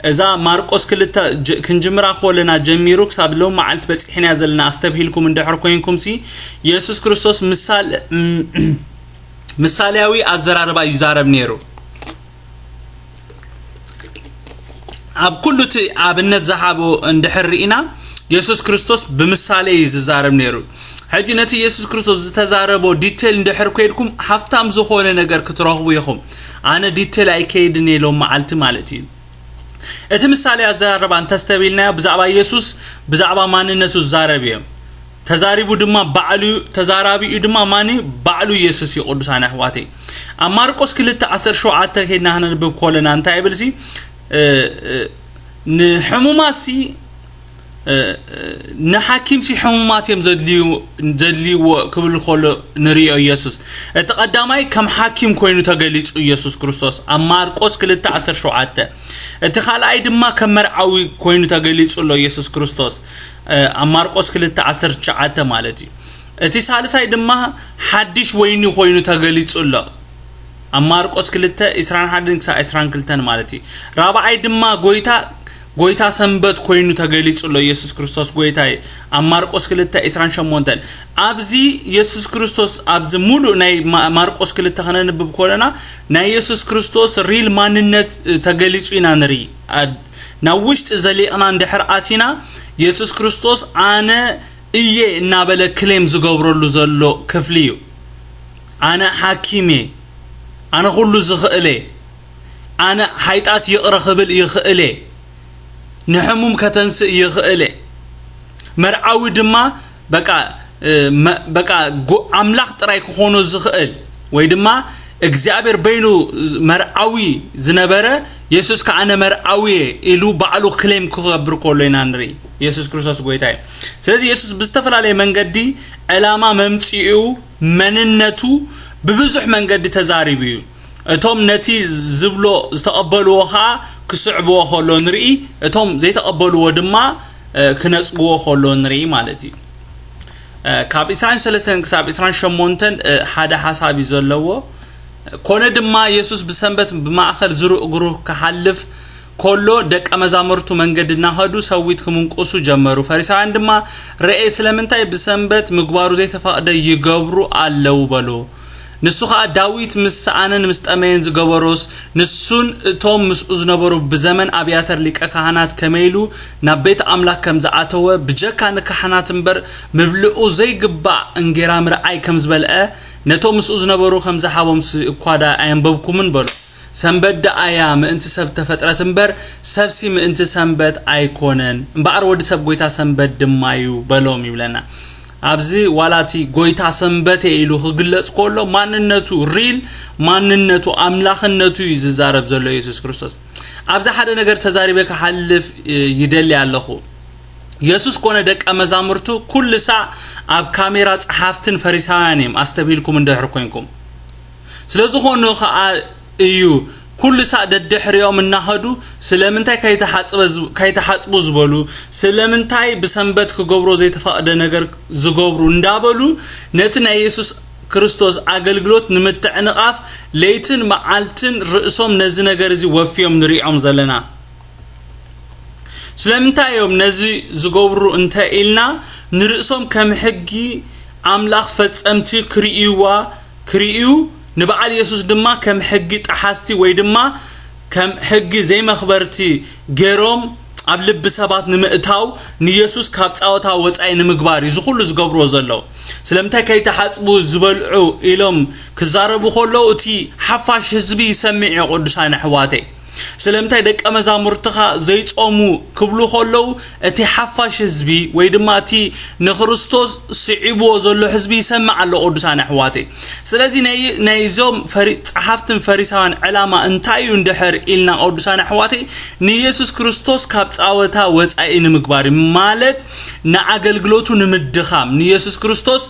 እዛ ማርቆስ ክልተ ጅ-፣ ክንጅምራ ከለና ጀሚሩ ክሳብ ሎም መዓልቲ በጺሕና ዘለና ኣስተብሂልኩም እንድሕር ኮይንኩም ሲ፣ የሱስ ክርስቶስ ምሳል-፣ ምሳሌያዊ ኣዘራርባ ይዛረብ ነይሩ። ኣብ ኩሉ እቲ ኣብነት ዝሃቦ እንድሕር ርኢና፣ የሱስ ክርስቶስ ብምሳሌ እዩ ዝዛረብ ነይሩ። ሕጂ ነቲ የሱስ ክርስቶስ ዝተዛረቦ ዲቴል እንድሕር ኮይድኩም ሃፍታም ዝኾነ ነገር ክትረኽቡ ኢኹም። ኣነ ዲቴል ኣይከይድን እየ ሎም መዓልቲ ማለት እዩ። እቲ ምሳሌ ኣዘራርባ እንተስተብሂልናዮ ብዛዕባ የሱስ፣ ብዛዕባ ማንነቱ ዝዛረብ እዩ። ተዛሪቡ ድማ ባዕሉ እዩ፣ ተዛራቢኡ ድማ ማን እዩ? ባዕሉ የሱስ እዩ። ቅዱሳን ኣሕዋተይ፣ ኣብ ማርቆስ ክልተ ዓሰርተ ሸውዓተ ከይድና ክነንብብ ከለና እንታይ ይብል ሲ? እ፣ እ፣ ንሕሙማት ሲ፣ እ፣ እ፣ ንሓኪም ሲ ሕሙማት እዮም ዘድልዩ-፣ ዘድልይዎ ክብል ከሎ ንርእዮ የሱስ። እቲ ቀዳማይ ከም ሓኪም ኮይኑ ተገሊጹ የሱስ ክርስቶስ ኣብ ማርቆስ ክልተ ዓሰርተ ሸውዓተ። እቲ ካልኣይ ድማ ከም መርዓዊ ኮይኑ ተገሊጹ ኣሎ የሱስ ክርስቶስ፣ እ፣ ኣብ ማርቆስ ክልተ ዓሰርተ ትሽዓተ ማለት እዩ። እቲ ሳልሳይ ድማ ሓድሽ ወይኒ ኮይኑ ተገሊጹ ኣሎ። ኣብ ማርቆስ ክልተ፣ ዕስራን ሓደን ክሳብ ዕስራን ክልተን ማለት እዩ። ራብዓይ ድማ ጎይታ፣ ጎይታ ሰንበት ኮይኑ ተገሊጹ ኣሎ። የሱስ ክርስቶስ ጎይታ እዩ። ኣብ ማርቆስ ክልተ፣ ዕስራን ሸሞንተን። ኣብዚ የሱስ ክርስቶስ፣ ኣብዚ ሙሉእ ናይ ማ-፣ ማርቆስ ክልተ ከነንብብ ከለና፣ ናይ የሱስ ክርስቶስ ሪል ማንነት፣ እ፣ ተገሊጹ ኢና ንርኢ። ኣብ፣ ናብ ውሽጢ ዘሊቕና እንድሕር ኣቲና፣ የሱስ ክርስቶስ ኣነ እየ እናበለ ክሌም ዝገብረሉ ዘሎ ክፍሊ እዩ። ኣነ ሓኪም እየ፣ ኣነ ኩሉ ዝኽእል እየ፣ ኣነ ሓይጣት ይቕረ ክብል ይኽእል እየ፣ ንሕሙም ከተንስእ ይኽእል እየ። መርዓዊ ድማ በቃ፣ እ፣ መ-፣ በቃ ጎ-፣ ኣምላኽ ጥራይ ክኾኖ ዝኽእል ወይ ድማ እግዚኣብሔር በይኑ መርዓዊ ዝነበረ የሱስ ከኣ ኣነ መርዓዊ እየ ኢሉ ባዕሉ ክሌም ክገብር ከሎ ኢና ንርኢ። የሱስ ክርስቶስ ጎይታ እዩ። ስለዚ የሱስ ብዝተፈላለየ መንገዲ ዕላማ መምጽኡ መንነቱ ብብዙሕ መንገዲ ተዛሪቡ እዩ። እቶም ነቲ ዝብሎ ዝተቐበልዎ ኸኣ ክስዕብዎ ከሎ ንርኢ፣ እቶም ዘይተቐበልዎ ድማ፣ እ፣ ክነጽግዎ ከሎ ንርኢ ማለት እዩ። እ፣ ካብ ዕስራን ሰለስተን ክሳብ ዕስራን ሸሞንተን፣ እ፣ ሓደ ሓሳብ እዩ ዘለዎ። ኮነ ድማ የሱስ ብሰንበት ብማእከል ዝሩእ እግሩ ክሓልፍ ከሎ ደቀ መዛሙርቱ መንገዲ እናኸዱ ሰዊት ክምንቁሱ ጀመሩ። ፈሪሳውያን ድማ፣ "ርኤ፣ ስለምንታይ ብሰንበት ምግባሩ ዘይተፈቕደ ይገብሩ ኣለዉ?" በሉ። ንሱ ኸኣ፣ "ዳዊት ምስ ሰኣነን ምስ ጠመየን ዝገበሮስ፣ ንሱን እቶም ምስኡ ዝነበሩ ብዘመን ኣብያተር ሊቀ ካህናት ከመይ ኢሉ ናብ ቤት ኣምላኽ ከም ዝኣተወ፣ ብጀካ ንካህናት እምበር ምብልዑ ዘይግባእ እንጌራ ምርኣይ ከም ዝበልዐ፣ ነቶም ምስኡ ዝነበሩ ከም ዝሃቦምሲ እኳ ደኣ ኣየንበብኩምን?" በሉ። ሰንበት ደኣ እያ ምእንቲ ሰብ ተፈጥረት እምበር፣ ሰብሲ ምእንቲ ሰንበት ኣይኮነን። እምበኣር ወዲ ሰብ ጎይታ ሰንበት ድማ እዩ በሎም ይብለና። ኣብዚ ዋላ እቲ ጎይታ ሰንበት እየ ኢሉ ክግለጽ ከሎ፣ ማንነቱ፣ ሪል ማንነቱ፣ ኣምላኽነቱ እዩ ዝዛረብ ዘሎ የሱስ ክርስቶስ። ኣብዚ ሓደ ነገር ተዛሪበ ክሓልፍ፣ እ፣ ይደሊ ኣለኹ። የሱስ ኮነ ደቀ መዛሙርቱ ኩሉ ሳዕ ኣብ ካሜራ ጸሓፍትን ፈሪሳውያን እዮም፣ ኣስተብሂልኩም እንድሕር ኮይንኩም። ስለ ዝኾኑ ኸኣ እዩ ኩሉ ሳዕ ደድሕሪኦም እናኸዱ፣ "ስለምንታይ ከይተሓጽበ ዝ-፣ ከይተሓጽቡ?" ዝበሉ፣ "ስለምንታይ ብሰንበት ክገብሮ ዘይተፈቕደ ነገር ዝገብሩ?" እንዳበሉ፣ ነቲ ናይ የሱስ ክርስቶስ ኣገልግሎት ንምትዕንቓፍ ለይትን መዓልትን ርእሶም ነዚ ነገር እዚ ወፍዮም ንሪኦም ዘለና። ስለምንታይ እዮም ነዚ ዝገብሩ እንተ ኢልና፣ ንርእሶም ከም ሕጊ ኣምላኽ ፈጸምቲ ክርእይዋ፣ ክርእዩ፣ ንበዓል የሱስ ድማ ከም ሕጊ ጠሓስቲ ወይ ድማ ከም ሕጊ ዘይመኽበርቲ ገይሮም ኣብ ልቢ ሰባት ንምእታው፣ ንየሱስ ካብ ጻወታ ወጻኢ ንምግባር እዩ እዚ ኩሉ ዝገብርዎ ዘለዉ። ስለምንታይ ከይተሓጽቡ ዝበልዑ ኢሎም ክዛረቡ ከለዉ፣ እቲ ሓፋሽ ህዝቢ ይሰምዕ እዩ፣ ቅዱሳን ኣሕዋተይ። ስለምንታይ ደቀ መዛሙርትኻ ዘይጾሙ ክብሉ ከለዉ፣ እቲ ሓፋሽ ህዝቢ ወይ ድማ እቲ ንክርስቶስ ስዒብዎ ዘሎ ህዝቢ ይሰምዕ ኣሎ፣ ቅዱሳን ኣሕዋተይ። ስለዚ ናይ፣ ናይዞም ፈሪ-፣ ጸሓፍትን ፈሪሳውያን ዕላማ እንታይ እዩ እንድሕር ኢልና፣ ቅዱሳን ኣሕዋተይ፣ ንየሱስ ክርስቶስ ካብ ጻወታ ወጻኢ ንምግባር እዩ። ማለት ንኣገልግሎቱ ንምድኻም፣ ንየሱስ ክርስቶስ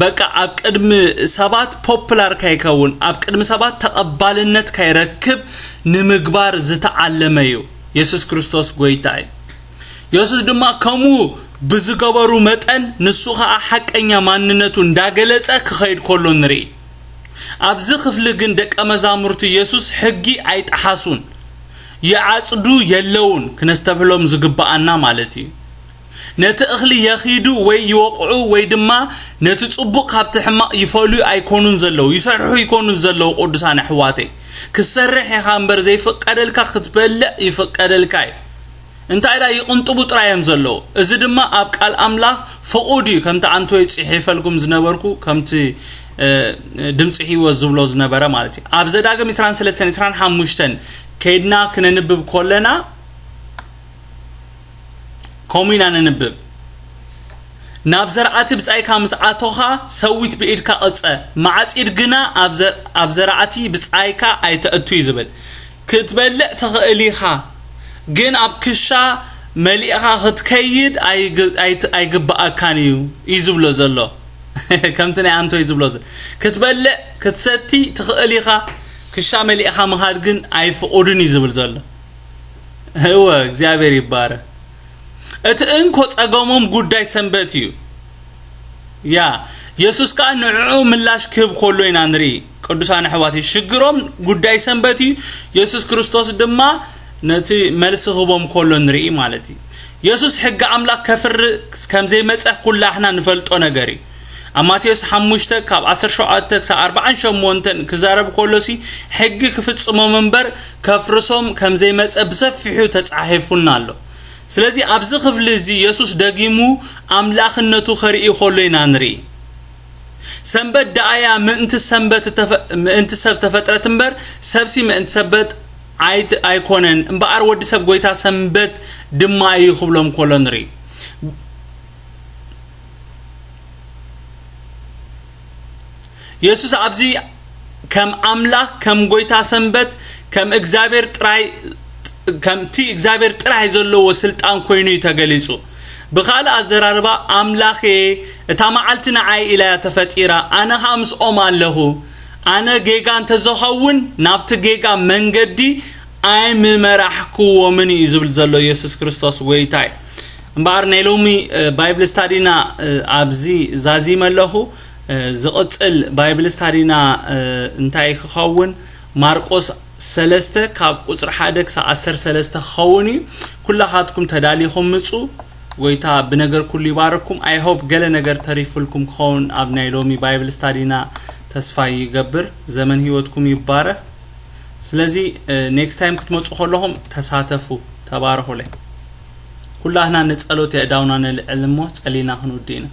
በቃ ኣብ ቅድሚ ሰባት ፖፕላር ከይከውን፣ ኣብ ቅድሚ ሰባት ተቐባልነት ከይረክብ ንምግባር ዝተዓለመ እዩ። የሱስ ክርስቶስ ጎይታ እዩ። የሱስ ድማ ከምኡ ብዝገበሩ መጠን ንሱ ኸኣ ሓቀኛ ማንነቱ እንዳገለጸ ክኸይድ ከሎ ንርኢ። ኣብዚ ክፍሊ ግን ደቀ መዛሙርቲ የሱስ ሕጊ ኣይጠሓሱን። ይዓጽዱ የለውን፣ ክነስተብህሎም ዝግብኣና ማለት እዩ። ነቲ እኽሊ የኺዱ ወይ ይወቕዑ ወይ ድማ ነቲ ጽቡቕ ካብቲ ሕማቕ ይፈልዩ ኣይኮኑን ዘለዉ፣ ይሰርሑ ኣይኮኑን ዘለዉ። ቅዱሳን ኣሕዋተይ፣ ክትሰርሕ ኢኻ እምበር ዘይፍቀደልካ፣ ክትበልዕ ይፍቀደልካ እዩ። እንታይ ደኣ ይቕንጥቡ ጥራይ እዮም ዘለዉ። እዚ ድማ ኣብ ቃል ኣምላኽ ፍቑድ እዩ፣ ከምቲ ኣንቶይ ጽሒፈልኩም ዝነበርኩ፣ ከምቲ፣ እ፣ ድምጺ ህይወት ዝብሎ ዝነበረ ማለት እዩ። ኣብ ዘዳግም ዕስራን ሰለስተን ዕስራን ሓሙሽተን ከይድና ክነንብብ ከለና፣ ከምኡ ኢና ነንብብ። ናብ ዘርኣቲ ብጻይካ ምስ ኣቶኻ፣ ሰዊት ብኢድካ ቅጸ፣ ማዕጺድ ግና ኣብ ዘ-፣ ኣብ ዘርኣቲ ብጻይካ ኣይተእቱ እዩ ዝብል። ክትበልዕ ትኽእል ኢኻ፣ ግን ኣብ ክሻ መሊእኻ ክትከይድ ኣይግ-፣ ኣይት-፣ ኣይግብኣካን እዩ፣ እዩ ዝብሎ ዘሎ። ከምቲ ናይ ኣንቶይ ዝብሎ ዘ-፣ ክትበልዕ ክትሰቲ ትኽእል ኢኻ፣ ክሻ መሊእኻ ምኻድ ግን ኣይፍቑድን እዩ ዝብል ዘሎ። እወ፣ እግዚኣብሔር ይባረክ። እቲ እንኮ ጸገሞም ጉዳይ ሰንበት እዩ። ያ፣ የሱስ ከኣ ንዕኡ ምላሽ ክህብ ከሎ ኢና ንርኢ። ቅዱሳን ኣሕዋተይ፣ ሽግሮም ጉዳይ ሰንበት እዩ። የሱስ ክርስቶስ ድማ ነቲ መልሲ ክህቦም ከሎ ንርኢ ማለት እዩ። የሱስ ሕጊ ኣምላኽ ከፍርስ ከም ዘይመጸ ኩላህና ንፈልጦ ነገር እዩ። ኣብ ማቴዎስ ሓሙሽተ ካብ ዓሰርተ ሸውዓተ ክሳብ ኣርብዓን ሸሞንተን ክዛረብ ከሎሲ፣ ሕጊ ክፍጽሞም እምበር ከፍርሶም ከም ዘይመጸ ብሰፊሑ ተጻሒፉልና ኣሎ። ስለዚ ኣብዚ ክፍሊ እዚ የሱስ ደጊሙ ኣምላኽነቱ ከርኢ ከሎ ኢና ንርኢ። ሰንበት ደኣያ ምእንቲ ሰንበት ተፈ-፣ ምእንቲ ሰብ ተፈጥረት እምበር፣ ሰብሲ ምእንቲ ሰንበት ኣይት-፣ ኣይኮነን። እምበኣር ወዲ ሰብ ጎይታ ሰንበት ድማ እዩ ክብሎም ከሎ ንርኢ። የሱስ ኣብዚ ከም ኣምላኽ፣ ከም ጎይታ ሰንበት፣ ከም እግዚኣብሔር ጥራይ፣ ከምቲ እግዚኣብሔር ጥራይ ዘለዎ ስልጣን ኮይኑ እዩ ተገሊጹ። ብኻልእ ኣዘራርባ፣ ኣምላኽ እየ፣ እታ መዓልቲ ንዓይ ኢላ እያ ተፈጢራ፣ ኣነ ኸኣ ምስኦም ኣለኹ። ኣነ ጌጋ እንተዝኸውን፣ ናብቲ ጌጋ መንገዲ ኣይምመራሕክዎምን እዩ ዝብል ዘሎ የሱስ ክርስቶስ ጎይታ እዩ። እምበኣር ናይ ሎሚ፣ እ፣ ባይብል ስታዲና፣ እ፣ ኣብዚ ዛዚመ ኣለኹ። እ፣ ዝቕጽል ባይብል ስታዲና፣ እ፣ እንታይ ክኸውን? ማርቆስ ሰለስተ ካብ ቁጽሪ ሓደ ክሳብ ዓሰርተ ሰለስተ ክኸውን እዩ። ኩላኻትኩም ተዳሊኹም ምጹ። ጎይታ ብነገር ኩሉ ይባርኩም። I hope ገለ ነገር ተሪፉልኩም ክኸውን ኣብ ናይ ሎሚ ባይብል ስታዲና ተስፋ ይገብር። ዘመን ህይወትኩም ይባረኽ። ስለዚ፣ እ፣ ኔክስት ታይም ክትመጹ ከለኹም ተሳተፉ፣ ተባረኹለይ። ኩላህና ንጸሎት የእዳውና ነልዕል እሞ ጸሊና ክንውድእ ኢና።